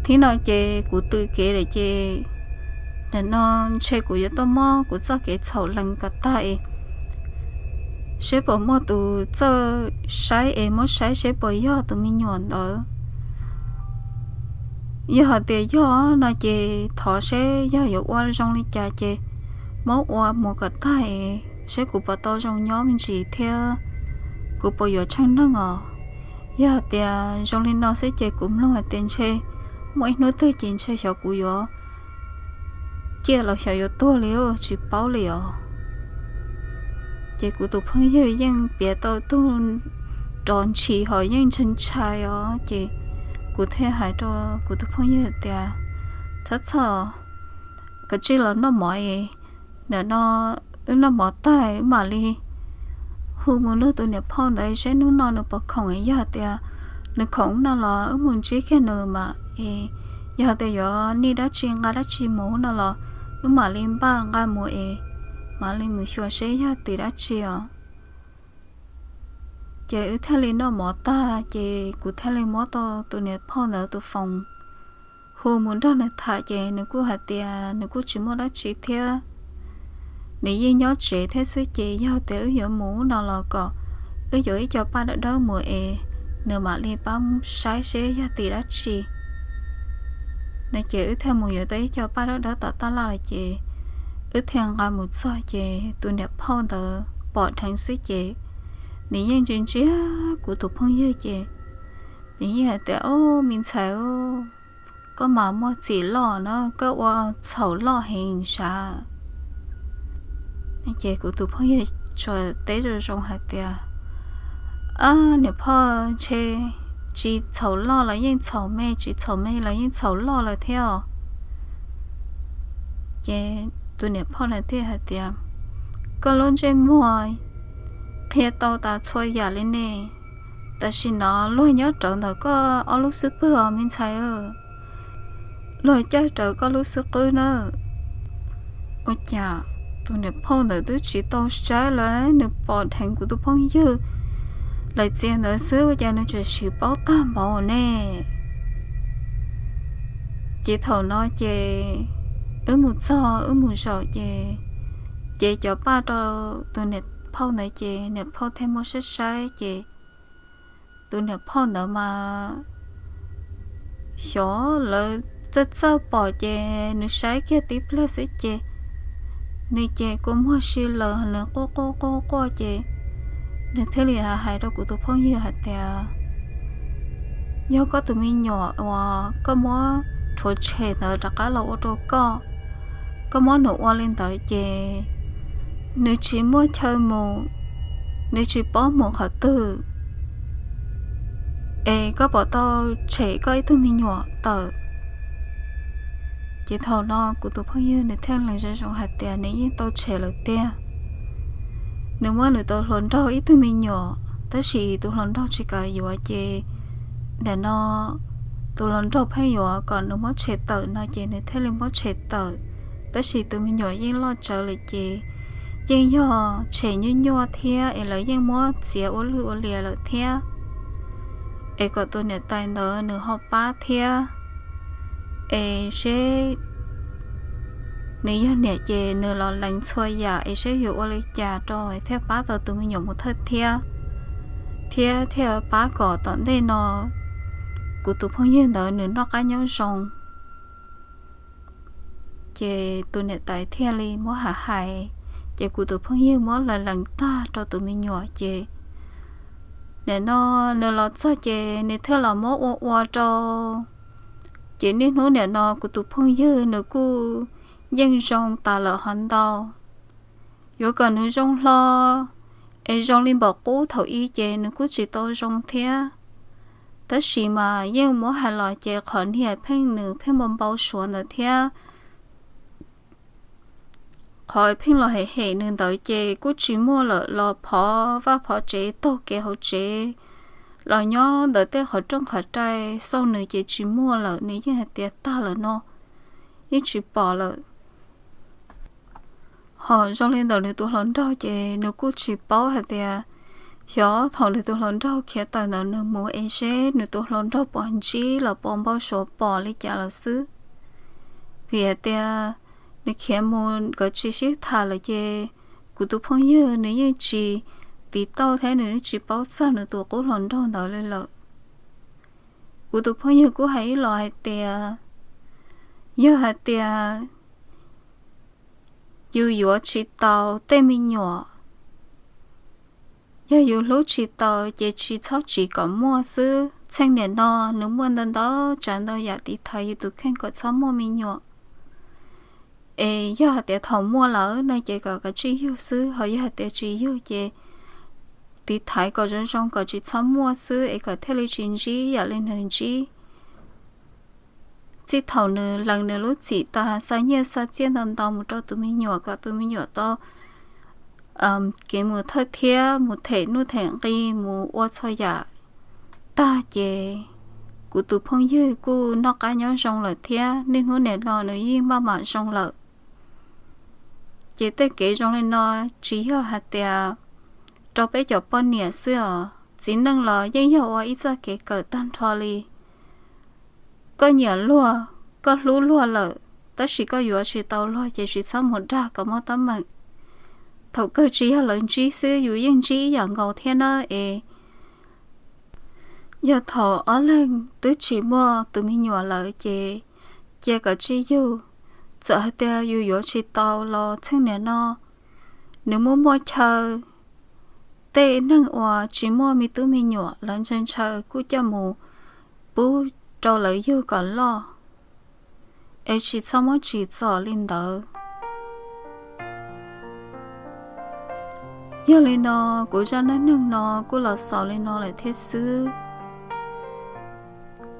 thib no ces kuv tw kev lawm ces nim no ntshe kuv yuav tuaj muab kuv txoj kev txhaum lees kom tag es seb puas muaj tus txawj saib es muab saib seb puas yog tus me nyuam ntawd. Yog hais tias yog no ces thov seb yog yuav ua zoo li cas ces muab ua mus kom tag es seb kuv puas tau zoo nyob me ntsis thiab kuv puas yuav tsheej neeg os. Yog hais tias zoo li no xwb ces kuv mloog hais tias ntshe muaj ib hnub twg ces ntshe xyov kuv yuav ciaj los xyov yuav tuag li tsis paub li os. Ces kuv tus phooj ywg yeej piav tau tug rov ntshis ho yeej ntshai ntshai os ces kuv thiaj hais rau kuv tus phooj ywg tias, txhob txhawj, kav tsij los noj mov es, nim no wb noj mov tag wb mam li hu mus nug tus niam phauj ntawd seb hnub no nws puas khoom. Yog tias nws khoom no los wb mus ntsib kiag nws mas es, yog tias yuav nij dab tsi nqa dab tsi mus no los wb mam li npaj nqa mus es mam li mus xyuas seb yog tim dab tsi os. Ces wb thiaj li noj mov tag ces kuv thiaj li muab tau tus niam phauj ntawd tus foos hu mus nrog nws tham ces nws kuj hais tias nws kuj tsis muaj dab tsi thiab, nws yeej nyob tsev thiab xwb ces yog tias wb yuav mus no los kom wb yuav ib co paj dawb dawb mus es nws mam li pab saib seb yog tim dab tsi. No ces wb thiaj mus yuav tau ib co paj dawb dawb tom taj laj lawm ces wb thiaj nqa mus txog ces tus niam phauj ntawd pom dheev xwb ces nws yeej ntsia ntsia kuv tus phooj ywg ces nws yeej hais tias, ub, me ntxhais, koj mas muaj txim loj na, koj ua txhaum loj heev sav. Ces kuv tus phooj ywg tsuas teb zoo zoo hais tias, ab, niam phauj, ntshe tsis txhaum loj los yeej txhaum me, tsis txhaum me los yeej txhaum loj lawm thiab os. Ces tus niam phauj na thiaj hais tias, koj lub ntsej muag qhia tau tas txhua yam li ne, tam sim no luag nyob rawv ntawm koj ob lub xub pwg os me ntxhais, luag caij rawv koj lub xub qwb na. Ua cas tus niam phauj ntawd twb tsis tau saib lawm, nws pom dheev kuv tus phooj ywg lawv txiav ntawd xwb ua cas nws tseem siv paub tag npaum ne. Ces thaum no ces wb mus txog wb mus zaum ces, ces cov paj rau tus niam phauj ntawd ces niam phauj thiaj muab saib saib ces tus niam phauj ntawd mas xyov lawv txawj txawj pom ces nws saib kiag tib pliag xwb ces nws ces kua muag si lawm nws quaj quaj quaj quaj ces nws thiaj li hais rau kuv tus phooj ywg hais tias, yog koj tus me nyuam uas koj muab rhuav tshem ntawd rov qab los ua rau koj, koj muab nws ua li ntawd ces nws tsis muaj chaw mus, nws tsis paub mus qhov twg, es koj puas tau tshem koj ib tug me nyuam tawm? Ces thaum no kuv tus phooj ywg nws thiaj lees zoo zoo hais tias nws yeej tau tshem lawm tiag. Nws muab nws tus hluas nraug ib tug me nyuam tab sis tus hluas nraug tsis kam yuav ces nim no tus hluas nraug pheej yuav kom nws muab tshem tawm no ces nws thiaj li muab tshem tawm. Tab sis tus me nyuam yeej loj tsawv lawm ces yeej yog tshem nyuaj nyuaj thiab es lawv yeej muab txiav ua luj ua lias lawm thiab. Es kom tus niam tais ntawd nws ho pab thiab, es seb nws yog niam ces nws los lees txhua yam es seb yuav ua li cas rau thiaj pab tau tus me nyuam mus thawj thiab, thiab thiaj pab kom tom ntej no kuv tus phooj ywg ntawd nws noj qab nyob zoo. Ces tus niam tais thiaj li muab hais hais, ces kuv tus phooj ywg muab lees lees tag rau tus me nyuam ces nim no nws los txog ces nws thiaj los muab ua ua rau. Ces niaj hnub nim no kuv tus phooj ywg nws kuj yeej zoo tas lawm hov ntau. Yuav kom nws zoo hlo es zoo li npaum qub thaum ub ces nws kuj tsis tau zoo thiab. Tab sis mas yeej muab hais los ces qhov niag pheej nws pheej npau npau suav ntawd thiab qhov pheej los hem hem nws ntawd ces kuj tsis muaj lawm, los phov vaj phov tsev taug kev hauv tsev los nyob ntawm tej qhov rooj qhov rai xauj nws ces tsis muaj lawm, nws yeej hais tias tag lawm no, yeej tsis pom lawm. Ho zoo li ntawm nws tus hluas nraug ces nws kuj tsis paub hais tias xyov thaum nws tus hluas nraug khiav tawm ntawd nws mus es seb nws tus hluas nraug puas ntsib los puas npau suav pom li cas lawm xwb. Vim hais tias nws khiav mus nkawd tsis sib tham lawm ces kuv tus phooj ywg nws yeej tsis tiv tauj thiab nws yeej tsis paub txog nws tus qub hluas nraug ntawd li lawm. Kuv tus phooj ywg kuj hais ib los hais tias yog hais tias yus yuav tsis tau tej me nyuam, yog yus hlub tsis tau ces tsis txhob tsiv kom muaj xwb. Txheej niam no nws muaj ntau ntau tsav ntau yam tiv thaiv yus tus kheej kom txhob muaj me nyuam. Es yog hais tias thaum muaj lawm no ces kom kav tsij yug xwb, ho yog hais tias tsis yug ces tiv thaiv kom zoo zoo kom tsis txhob muaj xwb es kom thiaj li tsis ntsib yam li nws ntsib. Txij thaum nws lees nws lub txim tas xa nyiaj xa txiaj ntau ntau mus rau tus me nyuam kom tus me nyuam tau kev mus thawj thiab mus them nuj them nqi mus ua txhua yam tag ces kuv tus phooj ywg kuj noj qab nyob zoo lawm thiab niaj hnub nim no nws yeej maj mam zoo lawm. Ces tej kev zoo li no tsis yog hais tias rau peb cov poj niam xwb os, txiv neej los yeej yog ua ib txoj kev kawm tag nrho li. Koj nyiam luag, koj hlub luag lawm, tab sis koj yuav tsis tau luag ces tsis txhob mus dag kom muaj teeb meem. Thaum kawg tsis yog lawv ntsib xwb, yus yeej ntsib ib yam nkaus thiab na es. Yog thaum ob leeg twb tsis muaj tus me nyuam lawm ces cia kom tsij yug. Txawm hais tias yus yuav tsis tau los txheej niam no nws muaj muaj chaw, tej neeg uas tsis muaj me tub me nyuam lawv ntshaw ntshaw kuj coj mus pub rau lawv yug kom loj, es tsis txhob muab tsim txom li ntawd. Yog li no, kuv zaj neej neeg no kuj los xaus li no lawm thiab xwb.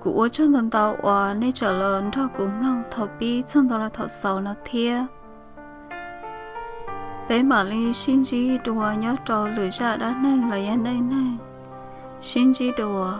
Kuv ua tsaug ntau ntau uas nej tseem los nrog kuv mloog thaum pib txog ntua rau thaum xaus no thiab. Peb mam li sib ntsib dua nyob rau lwm zaj dab neeg los yog neej neeg. Sib ntsib dua.